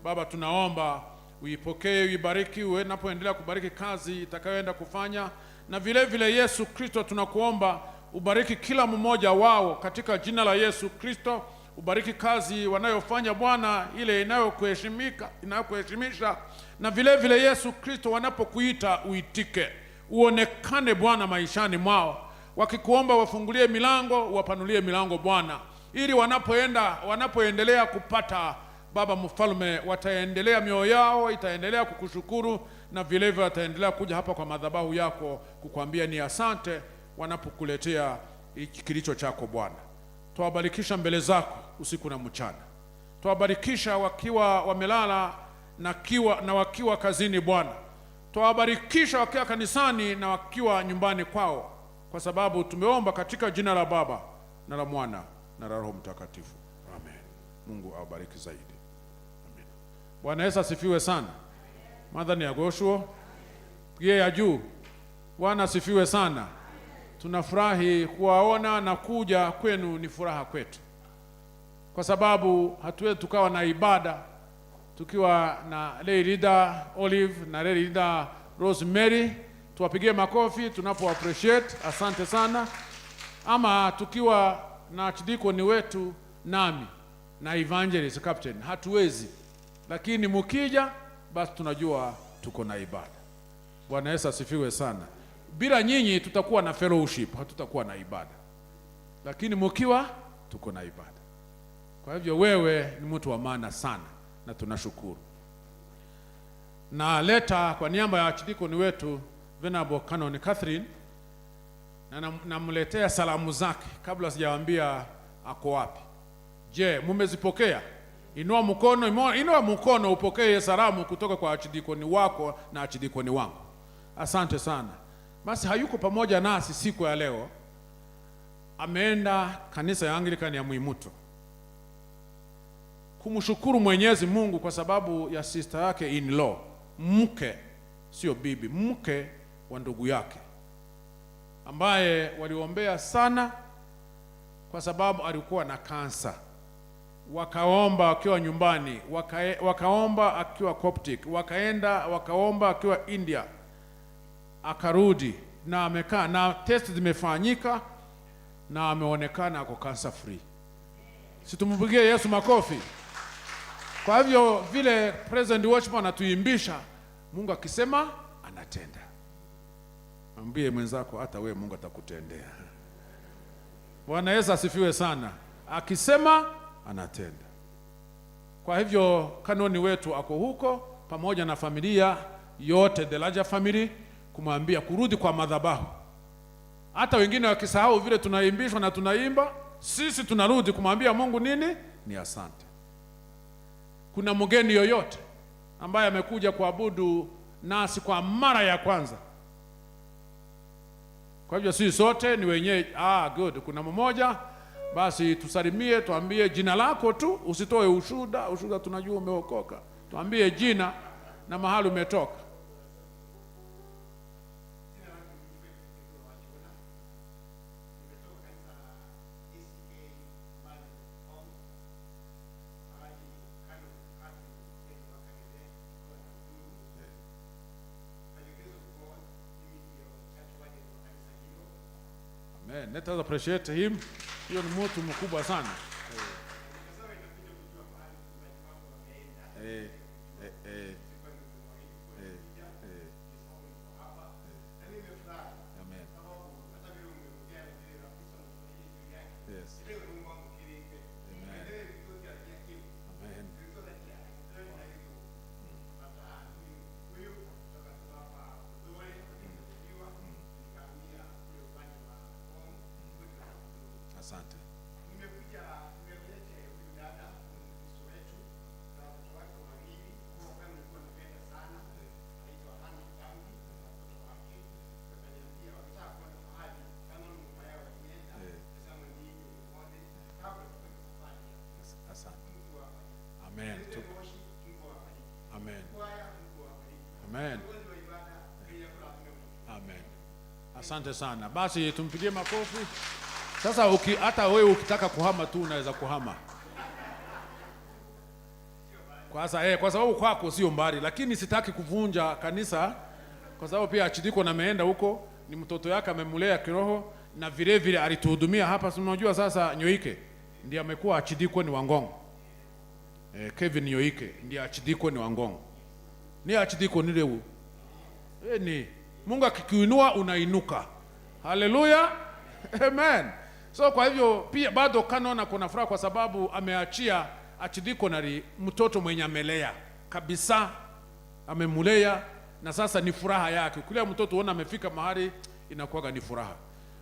Baba. Tunaomba uipokee, uibariki, unapoendelea kubariki kazi itakayoenda kufanya, na vile vile Yesu Kristo tunakuomba ubariki kila mmoja wao katika jina la Yesu Kristo. Ubariki kazi wanayofanya Bwana, ile inayokuheshimika, inayokuheshimisha, na vile vile Yesu Kristo, wanapokuita uitike, uonekane Bwana maishani mwao. Wakikuomba wafungulie milango, wapanulie milango Bwana, ili wanapoenda, wanapoendelea kupata Baba Mfalme, wataendelea, mioyo yao itaendelea kukushukuru, na vile vile wataendelea kuja hapa kwa madhabahu yako kukwambia ni asante wanapokuletea kilicho chako Bwana. Twawabarikisha mbele zako usiku na mchana, twawabarikisha wakiwa wamelala na wakiwa kazini Bwana, twawabarikisha wakiwa kanisani na wakiwa nyumbani kwao, kwa sababu tumeomba katika jina la Baba na la Mwana na la Roho Mtakatifu, amen. Mungu awabariki zaidi. Amen. Bwana Yesu asifiwe sana. Mwathani agoocwo pigie ya juu. Bwana asifiwe sana. Tunafurahi kuwaona na kuja kwenu ni furaha kwetu, kwa sababu hatuwezi tukawa na ibada tukiwa na lay leader Olive na lay leader Rosemary. Tuwapigie makofi tunapo appreciate, asante sana. Ama tukiwa na archdeacon wetu nami na evangelist captain, hatuwezi, lakini mukija basi tunajua tuko na ibada. Bwana Yesu asifiwe sana. Bila nyinyi tutakuwa na fellowship, hatutakuwa na ibada, lakini mukiwa tuko na ibada. Kwa hivyo wewe ni mtu wa maana sana na tunashukuru. Na leta kwa niaba ya archdeacon wetu Venerable Canon Catherine, na namletea salamu zake kabla sijawaambia ako wapi. Je, mumezipokea? Inua mkono, inua mkono upokee salamu kutoka kwa archdeacon wako na archdeacon wangu. Asante sana. Basi hayuko pamoja nasi siku ya leo, ameenda kanisa ya Anglican ya Mwimuto kumshukuru Mwenyezi Mungu kwa sababu ya sister yake in law, mke, sio bibi, mke wa ndugu yake ambaye waliombea sana kwa sababu alikuwa na kansa. Wakaomba akiwa nyumbani, wakaomba akiwa Coptic, wakaenda wakaomba akiwa India, akarudi na amekaa na test zimefanyika na ameonekana ako cancer free. Si tumpigie Yesu makofi? Kwa hivyo vile President Watchman anatuimbisha, Mungu akisema anatenda. Mwambie mwenzako hata wewe Mungu atakutendea. Bwana Yesu asifiwe sana. Akisema anatenda. Kwa hivyo kanoni wetu ako huko pamoja na familia yote, the larger family, kumwambia kurudi kwa madhabahu. Hata wengine wakisahau vile tunaimbishwa na tunaimba, sisi tunarudi kumwambia Mungu nini? Ni asante. Kuna mgeni yoyote ambaye amekuja kuabudu nasi kwa mara ya kwanza? Kwa hivyo sisi sote ni wenyeji. Ah, good. Kuna mmoja basi tusalimie, tuambie jina lako tu, usitoe ushuhuda. Ushuhuda tunajua umeokoka. Tuambie jina na mahali umetoka. Amen. Let us appreciate him. Hiyo ni mtu mkubwa sana. Eh, eh, eh, eh, eh. Amen. Yes. Amen. Amen. Asante sana. Basi tumpigie makofi. Sasa hata wewe ukitaka kuhama tu unaweza kuhama. Kwa sababu kwako sio mbali, lakini sitaki kuvunja kanisa kwa sababu pia Achidiko na ameenda huko, ni mtoto yake amemulea kiroho na vile vile alituhudumia hapa. Si unajua sasa Nyoike ndiye amekuwa Achidiko ni Wangongo. Kevin Nyoike ndiye Achidiko ni Wangongo. Ni Achidiko ni leo. Ni Mungu akikuinua unainuka. Haleluya. Amen. So kwa hivyo pia bado Kanona kuna furaha kwa sababu ameachia Achidiko nari mtoto mwenye amelea kabisa, amemulea na sasa ni furaha yake. Kulea mtoto uona amefika mahali inakuwaga ni furaha.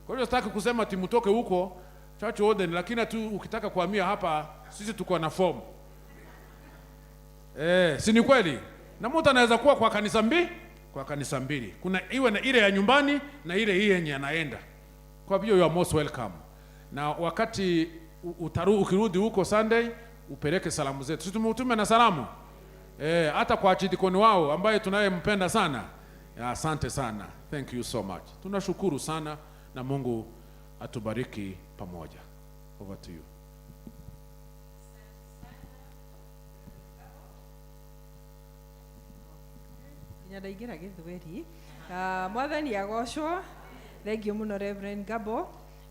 Kwa hivyo sitaki kusema ati mtoke huko Church Warden, lakini tu ukitaka kuhamia hapa sisi tuko na form. Si ni kweli? Na mtu anaweza kuwa kwa kanisa mbili, kwa kanisa mbili. Kuna iwe na ile ya nyumbani na ile hii yenye anaenda. Kwa hivyo you are most welcome. Na wakati ukirudi huko Sunday upeleke salamu zetu. Sisi tumeutume na salamu. Hata kwa achidikoni wao ambaye tunayempenda sana. Asante sana. Thank you so much. Tunashukuru sana na Mungu atubariki pamoja. Over to you. Nginya ndaingĩra gĩthweri. Mwathani agocwo. Thank you mũno Reverend Gabo.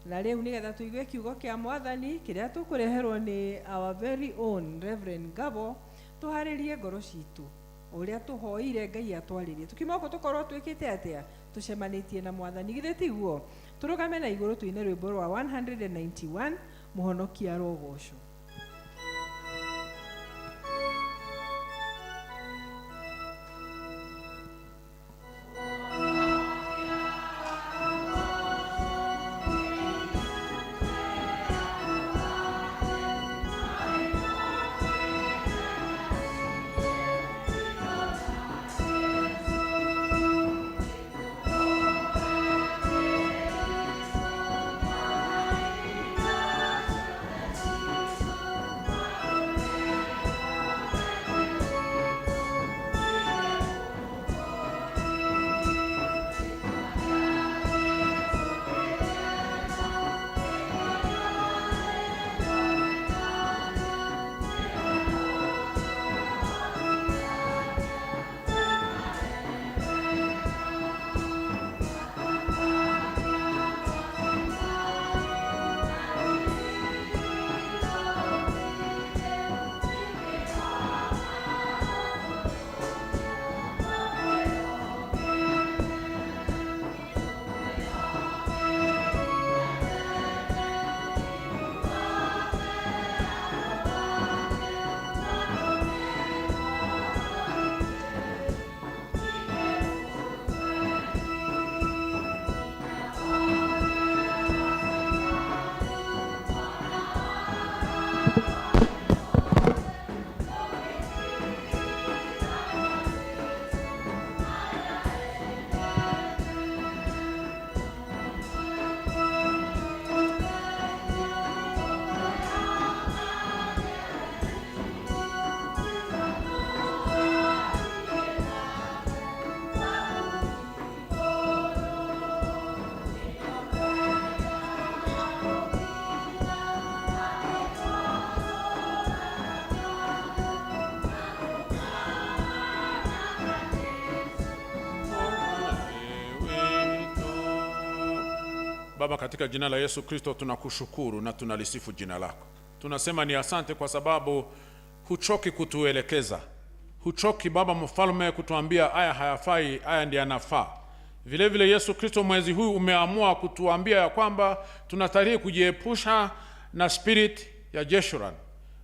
Na rĩu nĩgetha tũigue kiugo kĩa Mwathani kĩrĩa tũkũreherwo nĩ our very own Reverend Gabo, tũharĩrie ngoro citũ ũrĩa tũhoire Ngai atwarĩrie. Tukiuma gũkũ tũkorwo twĩkĩte atĩa? Tũcemanĩtie na Mwathani. Githĩ tiguo? Tũrũgame na igũrũ tũine rwĩmbo rwa 191 Mũhonokia arogocwo. Baba, katika jina la Yesu Kristo tunakushukuru na tunalisifu jina lako. Tunasema ni asante kwa sababu huchoki kutuelekeza. Huchoki Baba Mfalme kutuambia haya hayafai, haya ndiyo yanafaa. Vile vile Yesu Kristo, mwezi huu umeamua kutuambia ya kwamba tunastahili kujiepusha na spirit ya Jeshurun.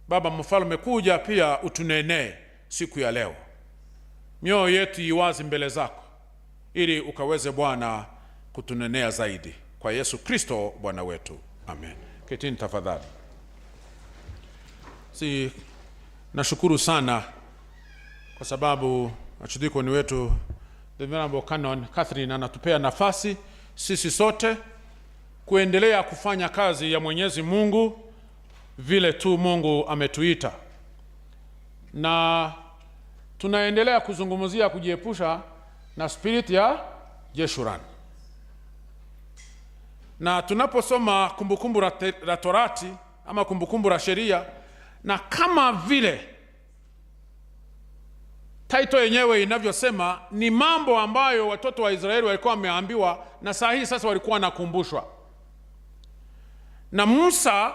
Baba Mfalme, kuja pia utunenee siku ya leo. Mioyo yetu iwazi mbele zako ili ukaweze Bwana kutunenea zaidi. Kwa Yesu Kristo Bwana wetu. Amen. Ketini tafadhali. Nashukuru sana kwa sababu archdeacon wetu the Venerable Canon Catherine anatupea nafasi sisi sote kuendelea kufanya kazi ya Mwenyezi Mungu vile tu Mungu ametuita. Na tunaendelea kuzungumzia kujiepusha na spirit ya Jeshurun. Na tunaposoma Kumbukumbu la Torati ama Kumbukumbu la Sheria, na kama vile title yenyewe inavyosema, ni mambo ambayo watoto wa Israeli walikuwa wameambiwa na saa hii sasa walikuwa wanakumbushwa. Na Musa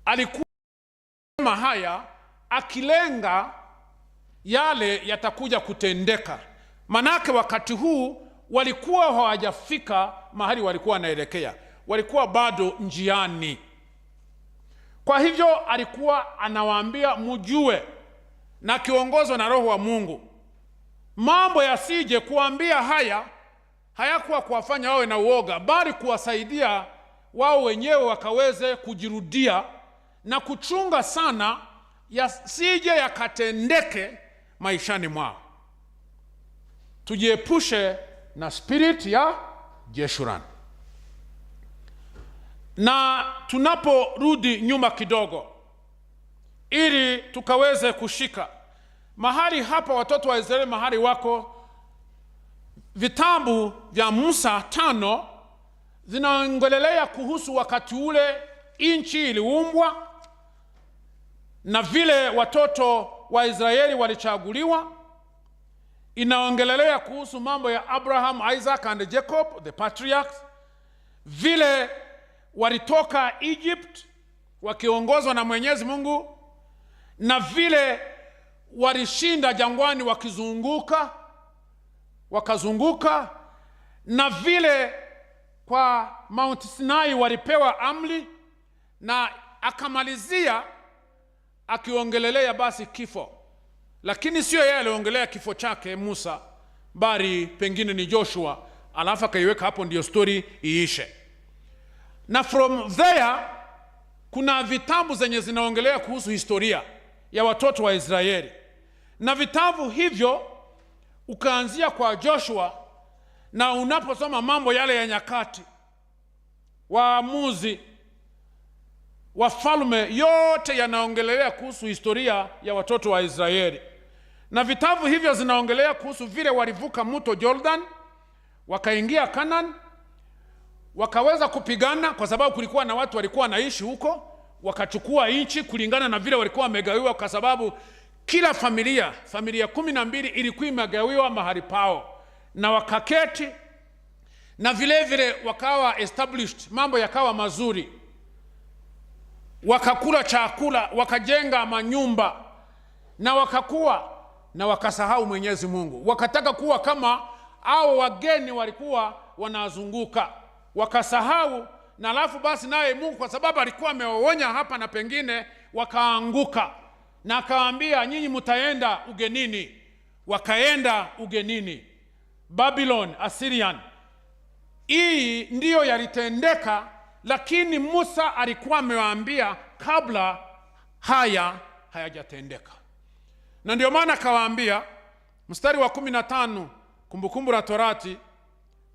alikuwa haya akilenga yale yatakuja kutendeka, manake wakati huu walikuwa hawajafika mahali walikuwa wanaelekea, walikuwa bado njiani. Kwa hivyo alikuwa anawaambia mjue, na akiongozwa na Roho wa Mungu, mambo yasije kuambia haya hayakuwa kuwafanya wawe na uoga, bali kuwasaidia wao wenyewe wakaweze kujirudia na kuchunga sana yasije yakatendeke maishani mwao. Tujiepushe na spirit ya Jeshurun. Na tunaporudi nyuma kidogo ili tukaweze kushika mahali hapa, watoto wa Israeli mahali wako, vitabu vya Musa 5 zinaongelelea kuhusu wakati ule nchi iliumbwa na vile watoto wa Israeli walichaguliwa. Inaongelelea kuhusu mambo ya Abraham, Isaac and Jacob, the patriarchs, vile walitoka Egypt wakiongozwa na Mwenyezi Mungu, na vile walishinda jangwani wakizunguka, wakazunguka, na vile kwa Mount Sinai walipewa amri, na akamalizia akiongelelea basi kifo. Lakini sio yeye aliongelea kifo chake Musa, bali pengine ni Joshua, alafu akaiweka hapo ndio story iishe. Na from there kuna vitabu zenye zinaongelea kuhusu historia ya watoto wa Israeli, na vitabu hivyo ukaanzia kwa Joshua, na unaposoma mambo yale ya nyakati, Waamuzi, Wafalme, yote yanaongelea kuhusu historia ya watoto wa Israeli. Na vitabu hivyo zinaongelea kuhusu vile walivuka mto Jordan wakaingia Canaan, wakaweza kupigana kwa sababu kulikuwa na watu walikuwa wanaishi huko, wakachukua nchi kulingana na vile walikuwa wamegawiwa, kwa sababu kila familia 12 ilikuwa imegawiwa mahali pao, na wakaketi na vile vile wakawa established, mambo yakawa mazuri, wakakula chakula, wakajenga manyumba na wakakuwa na wakasahau Mwenyezi Mungu, wakataka kuwa kama hao wageni walikuwa wanazunguka, wakasahau. Na alafu basi naye Mungu kwa sababu alikuwa amewaonya hapa na pengine, wakaanguka na akawaambia nyinyi mtaenda ugenini. Wakaenda ugenini Babylon, Assyrian. Hii ndiyo yalitendeka, lakini Musa alikuwa amewaambia kabla haya hayajatendeka. Na ndio maana akawaambia mstari wa 15 Kumbukumbu la Torati,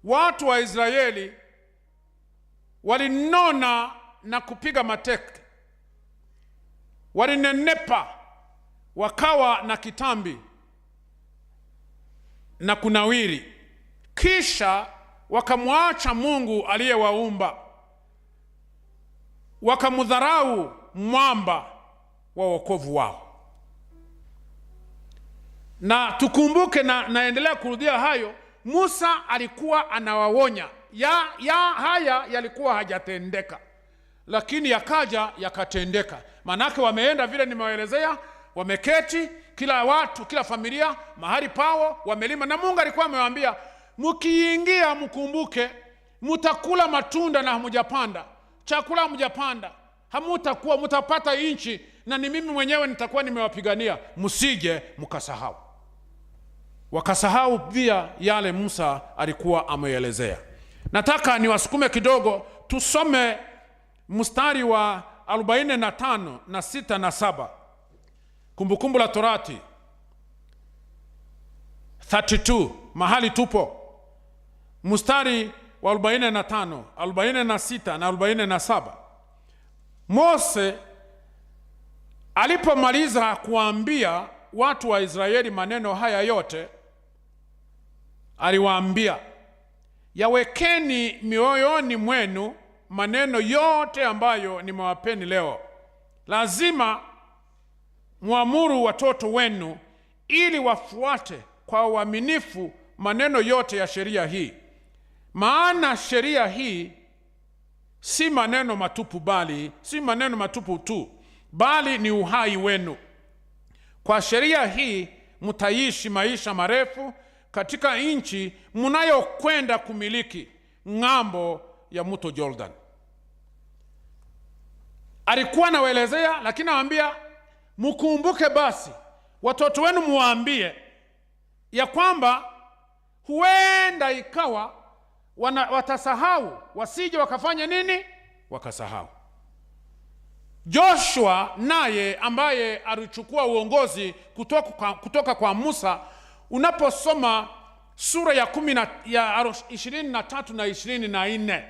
watu wa Israeli walinona na kupiga mateke, walinenepa wakawa na kitambi na kunawiri, kisha wakamwacha Mungu aliyewaumba, wakamdharau mwamba wa wokovu wao. Na tukumbuke, na naendelea kurudia hayo, Musa alikuwa anawaonya ya haya yalikuwa hajatendeka, lakini yakaja yakatendeka. Manake wameenda vile nimewaelezea, wameketi kila watu, kila familia mahali pao, wamelima, na Mungu alikuwa amewaambia mkiingia mkumbuke, mtakula matunda na hamujapanda chakula, hamujapanda, hamutakuwa, mtapata nchi, na ni mimi mwenyewe nitakuwa nimewapigania, msije mkasahau. Wakasahau pia yale Musa alikuwa ameelezea. Nataka niwasukume kidogo, tusome mstari wa 45 na 6 na 7, Kumbukumbu la Torati 32, mahali tupo, mstari wa 45, 46 na 47. Mose alipomaliza kuambia watu wa Israeli maneno haya yote, aliwaambia Yawekeni mioyoni mwenu maneno yote ambayo nimewapeni leo. Lazima muamuru watoto wenu ili wafuate kwa uaminifu maneno yote ya sheria hii. Maana sheria hii si maneno matupu, bali si maneno matupu tu, bali ni uhai wenu. Kwa sheria hii mtaishi maisha marefu katika nchi mnayokwenda kumiliki ng'ambo ya mto Jordan. Alikuwa anawaelezea, lakini anawaambia mkumbuke basi watoto wenu, muwaambie ya kwamba huenda ikawa watasahau, wasije wakafanya nini? Wakasahau. Joshua naye ambaye alichukua uongozi kutoka kwa Musa, unaposoma sura ya 23 na 24,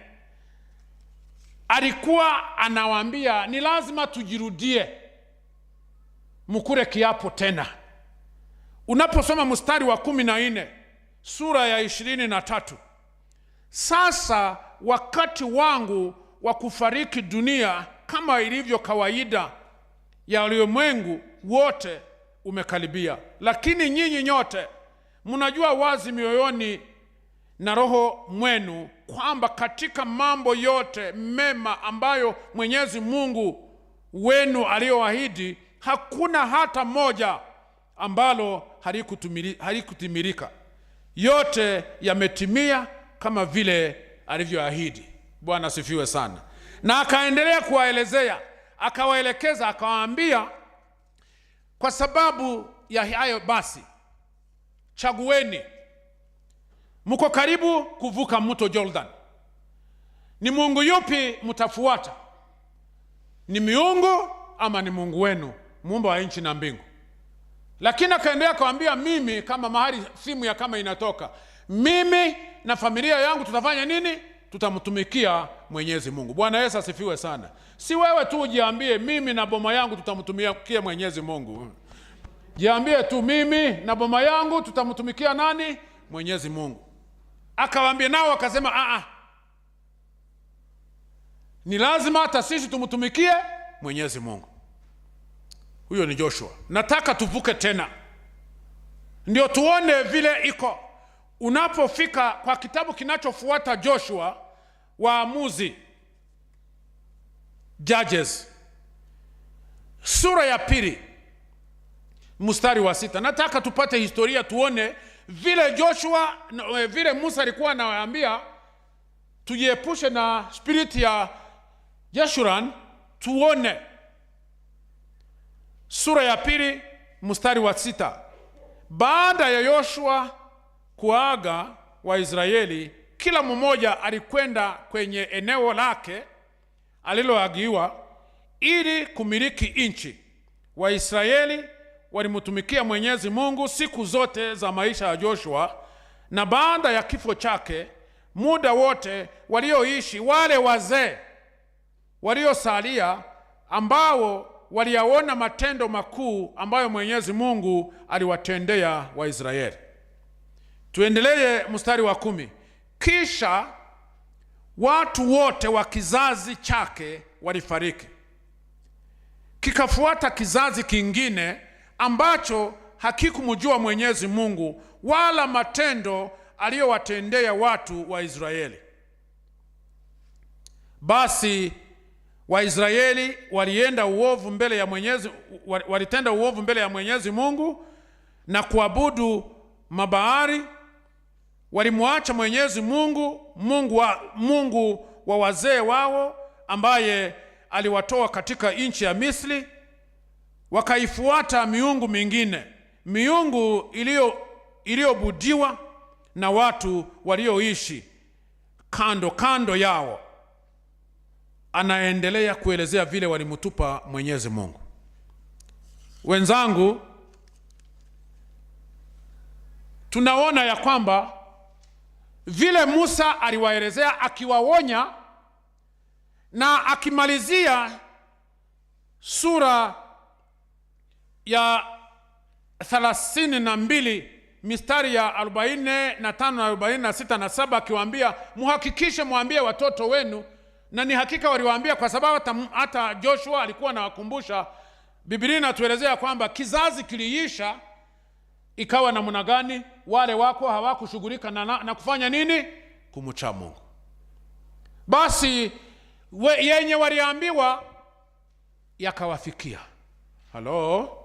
alikuwa anawaambia ni lazima tujirudie, mkule kiapo tena. Unaposoma mstari wa 14 sura ya 23, sasa wakati wangu wa kufariki dunia kama ilivyo kawaida ya ulimwengu wote umekaribia, lakini nyinyi nyote mnajua wazi mioyoni na roho mwenu kwamba katika mambo yote mema ambayo Mwenyezi Mungu wenu aliyoahidi hakuna hata moja ambalo halikutimilika. Yote yametimia kama vile alivyoahidi. Bwana asifiwe sana. Na akaendelea kuwaelezea, akawaelekeza, akawaambia kwa sababu ya hayo basi chagueni, mko karibu kuvuka mto Jordan. Ni Mungu yupi mtafuata? Ni miungu ama ni Mungu wenu muumba wa nchi na mbingu? Lakini akaendelea kuambia, mimi kama mahali simu ya kama inatoka, mimi na familia yangu tutafanya nini? Tutamtumikia Mwenyezi Mungu. Bwana Yesu asifiwe sana. Si wewe tu ujiambie mimi na boma yangu tutamtumikia Mwenyezi Mungu. Jiambie tu mimi na boma yangu tutamtumikia nani? Mwenyezi Mungu. Akawaambia nao akasema a a, ni lazima hata sisi tumtumikie Mwenyezi Mungu. Huyo ni Joshua. Nataka tuvuke tena ndio tuone vile iko. Unapofika kwa kitabu kinachofuata Joshua, Waamuzi, Judges, sura ya 2 mstari wa 6. Nataka tupate historia tuone vile Joshua, vile Musa alikuwa anawaambia tujiepushe na spirit ya Jeshurun. Tuone sura ya 2 mstari wa 6. Baada ya Yoshua kuaga Waisraeli, kila mmoja alikwenda kwenye eneo lake aliloagiwa ili kumiliki nchi. Waisraeli walimtumikia Mwenyezi Mungu siku zote za maisha ya Joshua, na baada ya kifo chake muda wote walioishi wale wazee waliosalia ambao waliyaona matendo makuu ambayo Mwenyezi Mungu aliwatendea Waisraeli. Tuendelee mstari wa 10. Kisha watu wote wa kizazi chake walifariki. Kikafuata kizazi kingine ambacho hakikumjua Mwenyezi Mungu wala matendo aliyowatendea watu wa Israeli. Basi Waisraeli walienda uovu mbele ya Mwenyezi, walitenda uovu mbele ya Mwenyezi Mungu na kuabudu mabaari. Walimwacha Mwenyezi Mungu, Mungu wa wazee wao ambaye aliwatoa katika nchi ya Misri, wakaifuata miungu mingine, miungu iliyobudiwa na watu walioishi kando kando yao. Anaendelea kuelezea vile walimtupa Mwenyezi Mungu. Wenzangu, tunaona ya kwamba vile Musa aliwaelezea akiwaonya na akimalizia sura ya 32 mistari ya 45 na 46 na 7, akiwaambia muhakikishe mwambie watoto wenu, na ni hakika waliwaambia, kwa sababu hata Joshua alikuwa anawakumbusha. Biblia inatuelezea kwamba kizazi kiliisha, ikawa namna gani? Wale wako hawakushughulika na kufanya nini? Kumcha Mungu. Basi yenye waliambiwa yakawafikia. Halo,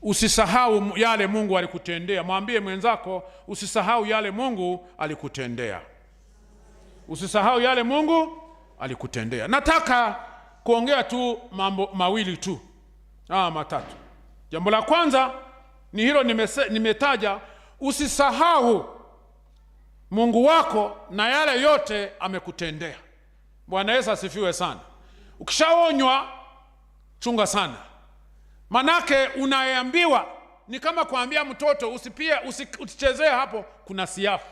usisahau yale Mungu alikutendea. Mwambie mwenzako, usisahau yale Mungu alikutendea. Usisahau yale Mungu alikutendea. Nataka kuongea tu mambo mawili tu, matatu. Jambo la kwanza ni hilo nimetaja, usisahau Mungu wako na yale yote amekutendea. Bwana Yesu asifiwe sana. Ukishaonywa chunga sana, manake unaambiwa ni kama kuambia mtoto usichezee hapo, kuna siafu.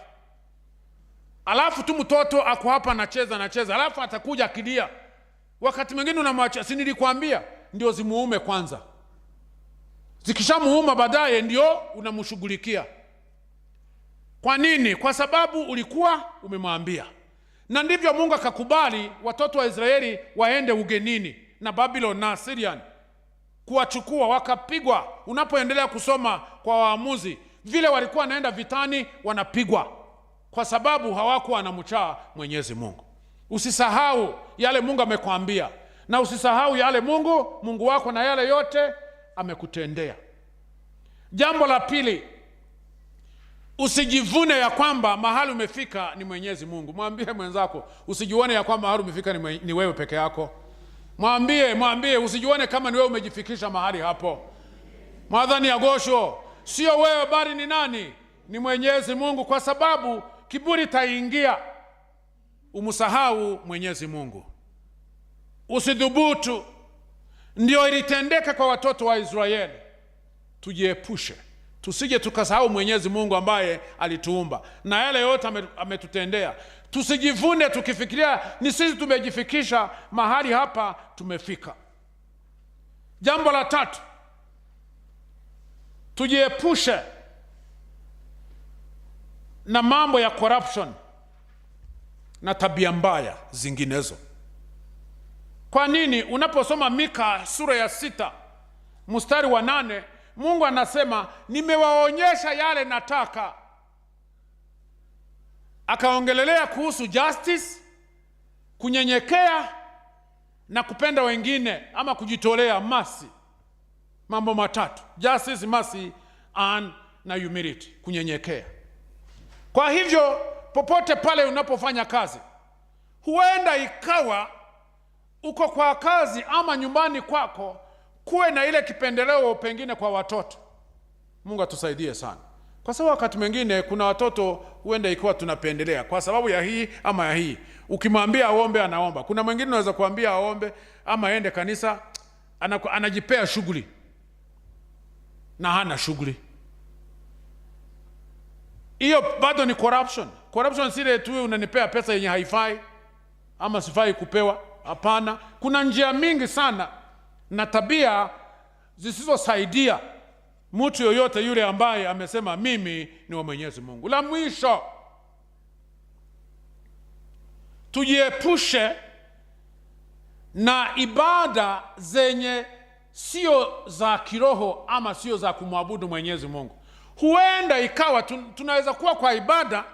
Alafu tu mtoto ako hapa anacheza anacheza, alafu atakuja akilia. Wakati mwingine unamwacha, si nilikwambia? Ndio zimuume kwanza, zikishamuuma baadaye ndio unamshughulikia. Kwa nini? Kwa sababu ulikuwa umemwambia. Na ndivyo Mungu akakubali watoto wa Israeli waende ugenini na Babylon na Assyrian kuwachukua, wakapigwa. Unapoendelea kusoma kwa Waamuzi, vile walikuwa wanaenda vitani wanapigwa, kwa sababu hawakuwa wanamcha Mwenyezi Mungu. Usisahau yale Mungu amekwambia, na usisahau yale Mungu wako na yale yote amekutendea. Jambo la pili, usijivune ya kwamba mahali umefika ni Mwenyezi Mungu. Mwambie mwenzako, usijione ya kwamba mahali umefika ni wewe peke yako. Mwambie usijione kama ni wewe umejifikisha mahali hapo. Mwadhani ya gosho, sio wewe bali ni nani? Ni Mwenyezi Mungu, kwa sababu kiburi taingia, umsahau Mwenyezi Mungu. Usidhubutu. Ndio ilitendeka kwa watoto wa Israeli. Tujiepushe, tusije tukasahau Mwenyezi Mungu ambaye alituumba na yale yote ametutendea. Tusijivune tukifikiria ni sisi tumejifikisha mahali hapa tumefika. Jambo la tatu, tujiepushe na mambo ya corruption na tabia mbaya zinginezo. Kwa nini? Unaposoma Mika sura ya 6 mstari wa 8, Mungu anasema nimewaonyesha yale nataka. Akaongelelea kuhusu justice, kunyenyekea na kupenda wengine ama kujitolea, mercy. Mambo matatu: justice, mercy and na humility, kunyenyekea. Kwa hivyo popote pale unapofanya kazi, huenda ikawa uko kwa kazi ama nyumbani kwako, kuwe na ile kipendeleo pengine kwa watoto. Mungu atusaidie sana, kwa sababu wakati mwingine kuna watoto huenda ikiwa tunapendelea kwa sababu ya hii ama ya hii. Ukimwambia aombe anaomba. Kuna mwingine unaweza kuambia aombe ama aende kanisa, anajipea shughuli na hana shughuli. Hiyo bado ni corruption. Corruption si ile tu unanipea pesa yenye haifai ama sifai kupewa. Hapana, kuna njia mingi sana na tabia zisizosaidia mtu yoyote yule ambaye amesema mimi ni wa Mwenyezi Mungu. La mwisho, tujiepushe na ibada zenye sio za kiroho ama sio za kumwabudu Mwenyezi Mungu. Huenda ikawa tunaweza kuwa kwa ibada,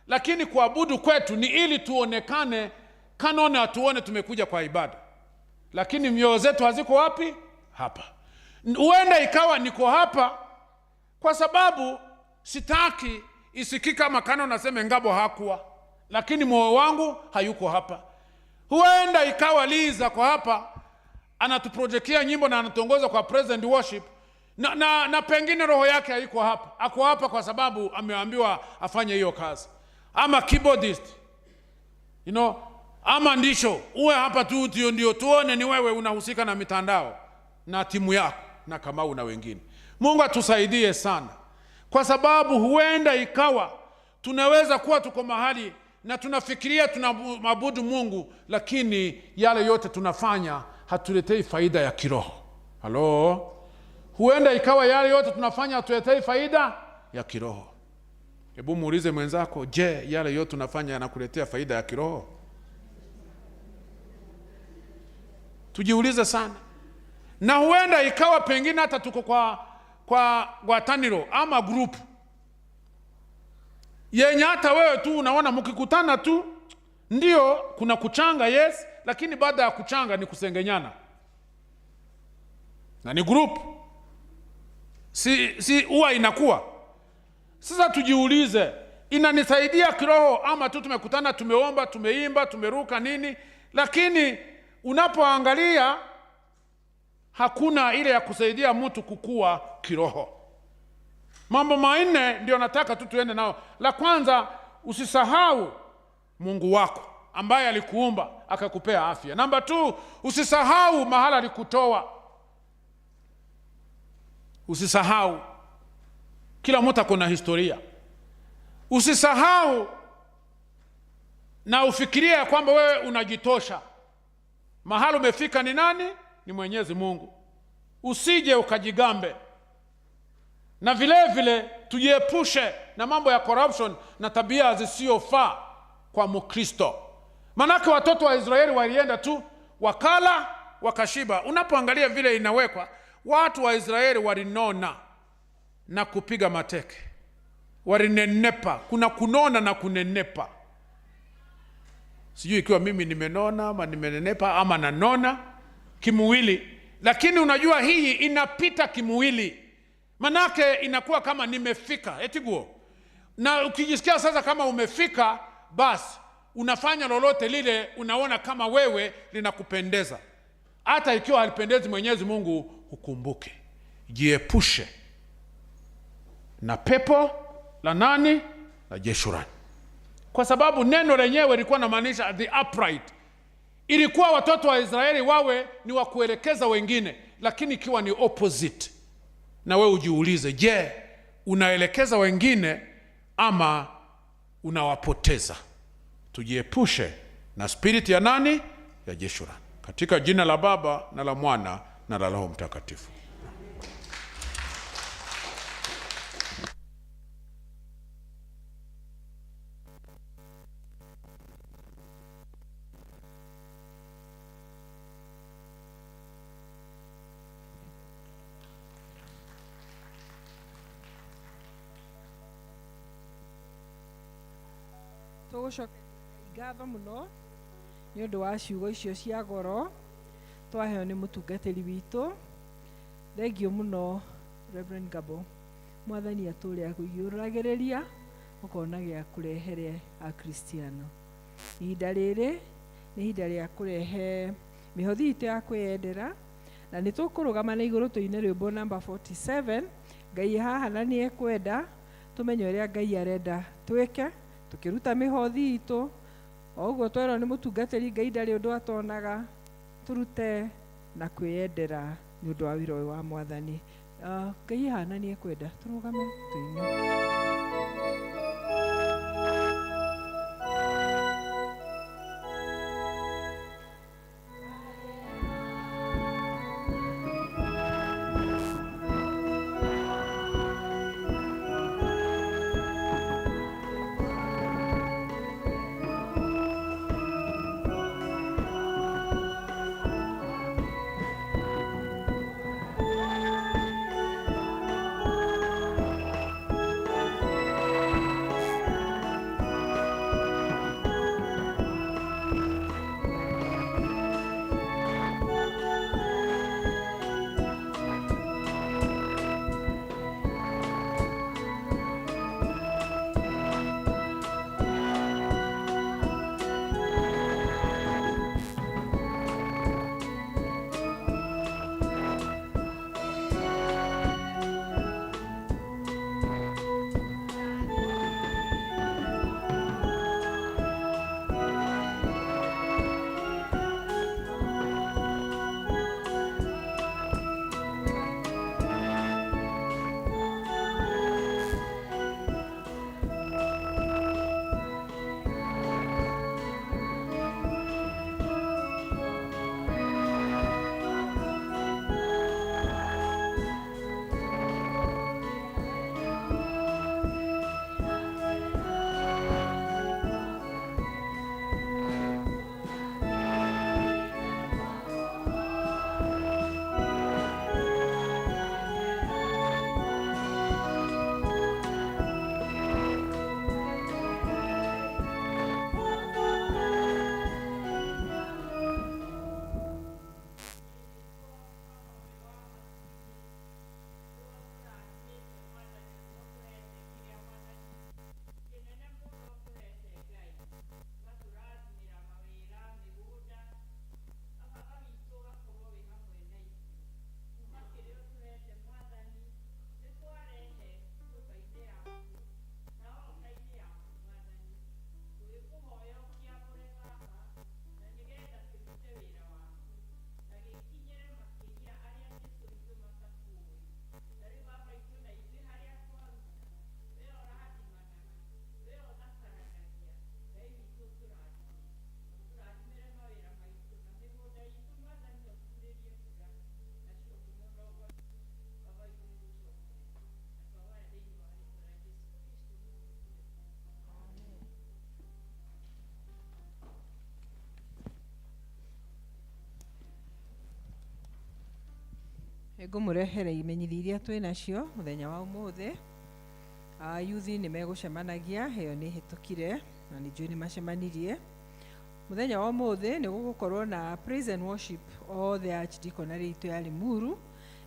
lakini kuabudu kwetu ni ili tuonekane, kanone atuone tumekuja kwa ibada, lakini mioyo zetu haziko wapi? Hapa. Huenda ikawa niko hapa kwa sababu sitaki isikike kama kanone aseme Ngabo hakuwa, lakini moyo wangu hayuko hapa. Huenda ikawa Liza kwa hapa anatuprojektia nyimbo na anatuongoza kwa praise and worship, na pengine roho yake haiko hapa. Ako hapa kwa sababu ameambiwa afanye hiyo kazi. Ama keyboardist, ama ndisho uwe hapa tu ndio tuone ni wewe unahusika na mitandao na timu yako na Kamau na wengine. Mungu atusaidie sana, kwa sababu huenda ikawa tunaweza kuwa tuko mahali na tunafikiria tunamwabudu Mungu, lakini yale yote tunafanya hatuletei faida ya kiroho. Halo? Huenda ikawa yale yote tunafanya hatuletei faida ya kiroho. Hebu muulize mwenzako, je, yale yote unafanya yanakuletea faida ya kiroho? Tujiulize sana, na huenda ikawa pengine hata tuko kwa gwataniro ama group yenye hata wewe tu unaona mkikutana tu ndio kuna kuchanga, yes, lakini baada ya kuchanga ni kusengenyana, na ni group, si huwa inakuwa. Sasa tujiulize, inanisaidia kiroho ama tu tumekutana, tumeomba, tumeimba, tumeruka nini, lakini unapoangalia hakuna ile ya kusaidia mtu kukua kiroho. Mambo manne ndio nataka tu tuende nao. La kwanza, usisahau Mungu wako ambaye alikuumba akakupea afya. Namba 2, usisahau mahala alikutoa. Usisahau. Kila mtu ako na historia. Usisahau na ufikirie ya kwamba wewe unajitosha. Mahali umefika ni nani? Ni Mwenyezi Mungu. Usije ukajigambe. Na vile vile tujiepushe na mambo ya corruption na tabia zisizofaa kwa Mkristo. Manake watoto wa Israeli walienda tu wakala wakashiba. Unapoangalia vile inawekwa, watu wa Israeli walinona na kupiga mateke, walinenepa. Kuna kunona na kunenepa. Sijui ikiwa mimi nimenona ama nimenenepa ama nanona kimwili, lakini unajua hii inapita kimwili. Manake inakuwa kama nimefika, eti guo. Na ukijisikia sasa kama umefika, basi unafanya lolote lile unaona kama wewe linakupendeza. Hata ikiwa halipendezi Mwenyezi Mungu, ukumbuke, jiepushe na pepo la nani? La Jeshurani. Kwa sababu neno lenyewe lilikuwa linamaanisha the upright. Ilikuwa watoto wa Israeli wawe ni wa kuelekeza wengine, lakini ikiwa ni opposite. Na wewe ujiulize, je, unaelekeza wengine ama unawapoteza? Tujiepushe na spirit ya nani? Ya Jeshurani. Katika jina la Baba na la Mwana na la Roho Mtakatifu. Tũgũcokeria ngatho mũno nĩ ũndũ wa ciugo icio cia goro twaheo nĩ mũtungatĩri witũ. Thengio mũno Reverend Gabo. Mwathani atũre akũiyũragĩrĩria ũkona gĩa kũrehere Akristiano. Ihinda rĩrĩ nĩ ihinda rĩa kũrehe mĩhothi itũ ya kwĩyendera, na nĩ tũkũrũgama na igũrũ tũine rwĩmbo namba 47. Ngai haha na nĩ ekwenda tũmenye ũrĩa Ngai arenda twĩke tukiruta mĩhothi itũ. O ũguo twerwo nĩ mũtungatĩri, Ngai ndarĩ ũndũ atonaga, tũrute na kwĩyendera nĩ ũndũ wa wĩra ũyũ wa Mwathani. Ngai haha na nĩ ekwenda tũrũgame tũine. Ngũmũrehere imenyithia iria twĩ nacio mũthenya wa ũmũthĩ. Yuthi nĩ megũcemanagia, ĩyo nĩ ĩhĩtũkire na nĩ njũĩ nĩ macemanirie. Mũthenya wa ũmũthĩ nĩ gũgũkorwo na praise and worship othe archdeaconry itũ ya Limuru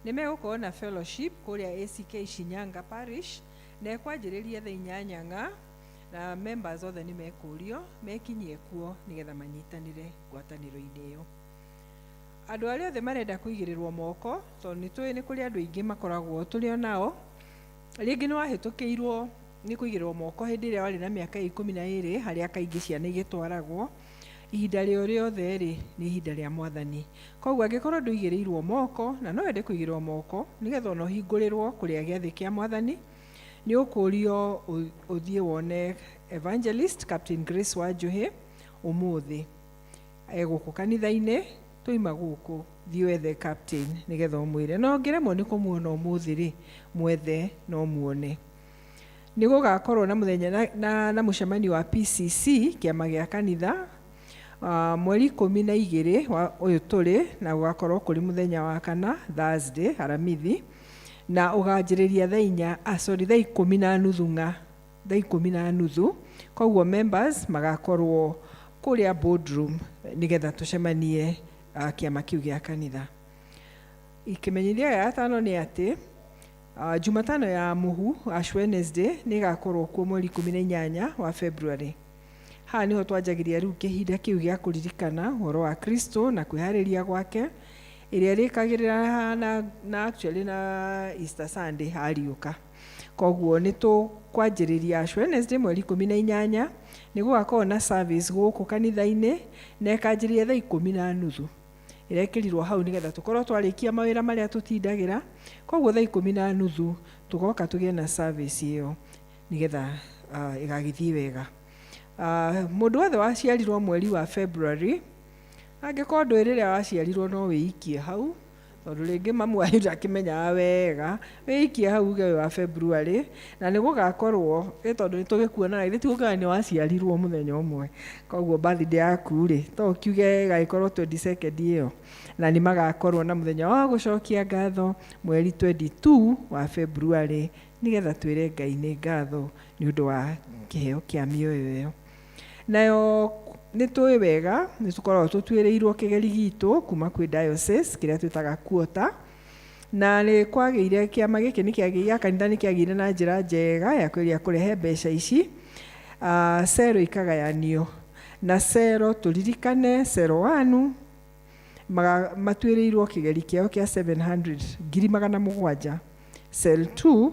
nĩ megũkorwo na fellowship kũrĩa ACK Shinyanga Parish, na ĩkwanjĩrĩria thaa 8 ng'a, na members othe nĩ mekũrio mekinyie kuo nĩgetha manyitanĩre ngwatanĩro-inĩ ĩyo. Andũ arĩa othe marenda kũigĩrĩrwo moko, tondũ nĩ tũĩ nĩ kũrĩ andũ aingĩ makoragwo tũrĩ o nao, rĩngĩ nĩ wahĩtũkĩirwo nĩ kũigĩrĩrwo moko hĩndĩ ĩrĩa warĩ na mĩaka 12, harĩa kaingĩ ciana igĩtwaragwo. Ihinda rĩo rĩothe rĩ nĩ ihinda rĩa Mwathani. Koguo angĩkorwo ndũigĩrĩirwo moko na no wende kũigĩrĩrwo moko nĩgetha ona ũhingũrĩrwo kũrĩa gĩathĩ kĩa Mwathani, nĩ ũkũrio ũthiĩ wone Evangelist Captain Grace Wanjuhi ũmũthĩ egũkũ kanitha-inĩ. Tũima gũkũ, thiĩ wethe captain nĩgetha ũmwĩre. No ũngĩremwo nĩ kũmuona ũmũthĩ rĩ, mwethe no muone. Nĩ gũgakorwo na mũthenya na mũcemanio wa PCC, kĩama gĩa kanitha, mweri 12 wa ũyũ tũrĩ, na gũgakorwo kũrĩ mũthenya wa kana, Thursday, Aramithi, na ũganjĩrĩria thaa inya, sorry, thaa ikũmi na nuthu ng'a, thaa ikũmi na nuthu. Koguo members magakorwo kũrĩa boardroom nĩgetha tũcemanie, kĩama kĩu gĩa kanitha. Kĩmenyithia gĩa gatano nĩ atĩ Jumatano ya Mũhu, Ash Wednesday, nĩ ĩgakorwo kuo mweri 18 wa February. Haha nĩho twanjagĩria rĩu kĩhinda kĩu gĩa kũririkana ũhoro wa Kristo na kwĩharĩria gwake, ĩrĩa ĩrĩkagĩrĩra na actually na Easter Sunday ariũka. Koguo nĩ tũkwanjĩrĩria Ash Wednesday mweri 18, nĩ gũgakorwo na service gũkũ kanitha-inĩ na ĩkanjĩrĩria thaa 10:30. Ĩrekĩrirwo hau nĩgetha tũkorwo twarĩkia mawĩra marĩa tũtindagĩra. Koguo thaa 10:30 tũgoka tũgĩe na service ĩyo nĩgetha ĩgagĩthiĩ wega. Mũndũ wothe waciarirwo mweri wa February, angĩkorwo ndũĩ rĩrĩa waciarirwo no wĩikie hau, tondũ rĩngĩ mamu wanyu ndakĩmenyaga wega, wĩikie hau uge wĩ wa February, na nĩ gũgakorwo tondũ nĩ tũgĩkuonaga, ithuĩ tigũkiuga nĩ waciarirwo mũthenya ũmwe. Koguo birthday yaku rĩ, to ũkiuge ĩgagĩkorwo 22nd ĩyo, na nĩ magakorwo na mũthenya wa gũcokia ngatho mweri 22 wa February, nĩgetha twĩre Ngai nĩ ngatho nĩ ũndũ wa kĩheo kĩa mĩoyo ĩyo. Nayo nĩ tũĩ wega nĩ tũkoragwo tũtuĩrĩirwo kĩgeri gitũ kuma kwĩ diocese kĩrĩa twĩtaga quota, na nĩ kwagĩire kĩama gĩkĩ nĩ kĩagĩire, gĩa kanitha nĩ kĩagĩire na njĩra njega ya kũgeria kũrehe mbeca ici. Cero ikagayanio na cero, tũririkane cero 1 matuĩrĩirwo kĩgeri kĩao kĩa 700 700,000, cell 2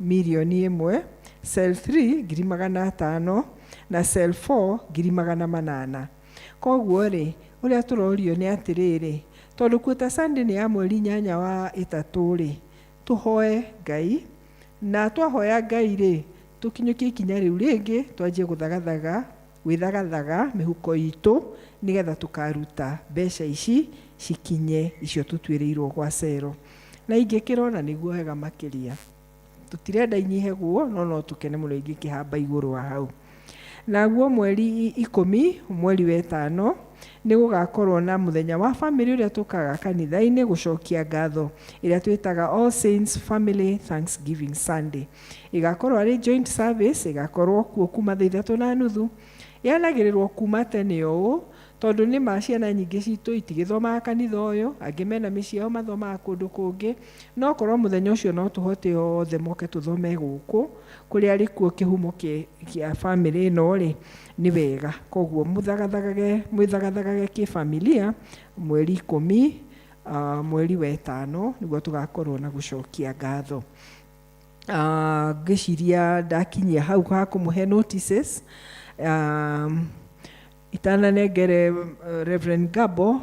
1,000,000, cell 3 500,000 na cell 4 800,000. Koguo rĩ, ũrĩa tũrorio nĩ atĩrĩrĩ, tondũ Quota Sunday nĩ ya mweri 8 wa 3 rĩ, tũhoe Ngai, na twahoya Ngai rĩ, tũkinyũkie ikinya rĩu rĩngĩ, twanjie gũthagathaga, gwĩthagathaga mĩhuko itũ nĩgetha tũkaruta mbeca ici cikinye icio tũtuĩrĩirwo gwa cero. Na ingĩkĩrona nĩguo wega makĩria. Tũtirenda inyihe guo, no no tũkene mũno ingĩkĩhamba igũrũ wa hau. Naguo mweri 10 mweri wa 5 nĩ gũgakorwo na mũthenya wa family ũrĩa tũkaga kanitha-inĩ gũcokia ngatho, ĩrĩa twĩtaga All Saints Family Thanksgiving Sunday. Ĩgakorwo arĩ joint service, ĩgakorwo kuo kuma thaa 3:30, yanagĩrĩrwo kuma tene ũũ, tondũ nĩ ma ciana nyingĩ citũ itigĩthomaga kanitha ũyũ, angĩ mena mĩciĩ yao mathomaga kũndũ kũngĩ, no korwo mũthenya ũcio no tũhote othe moke tũthome gũkũ kũrĩa arĩ kuo kĩhumo kĩa family ĩno rĩ, nĩ wega. Koguo mwĩthagathagage kĩfamilia mweri 10 mweri wa 5 nĩguo tũgakorwo na gũcokia ngatho. Ngĩciria ndakinyia hau ha kũmũhe notices. Itananengere Reverend Gabo,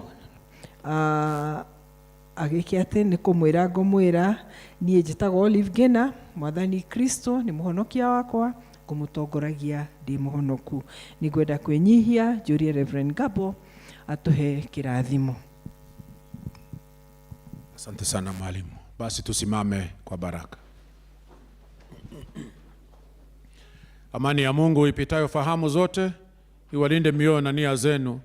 agĩke atĩ nĩ kũmwĩra ngũmwĩra, niĩ njĩtagwo Olive Ngina, Mwathani Kristo nĩ mũhonokia wakwa, ngũmũtongoragia ndĩ mũhonoku. Nĩngwenda kwĩnyihia njũrie Reverend Gabo atũhe kĩrathimo. Asante sana mwalimu. Basi tusimame kwa baraka. Amani ya Mungu ipitayo fahamu zote iwalinde mioyo na nia zenu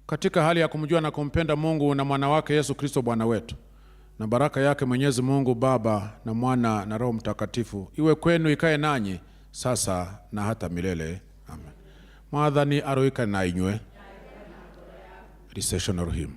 katika hali ya kumjua na kumpenda Mungu na mwana wake Yesu Kristo Bwana wetu. Na baraka yake Mwenyezi Mungu Baba na Mwana na Roho Mtakatifu iwe kwenu, ikae nanyi sasa na hata milele. Amen. Mwathani aroikare na inywe. Recessional hymn.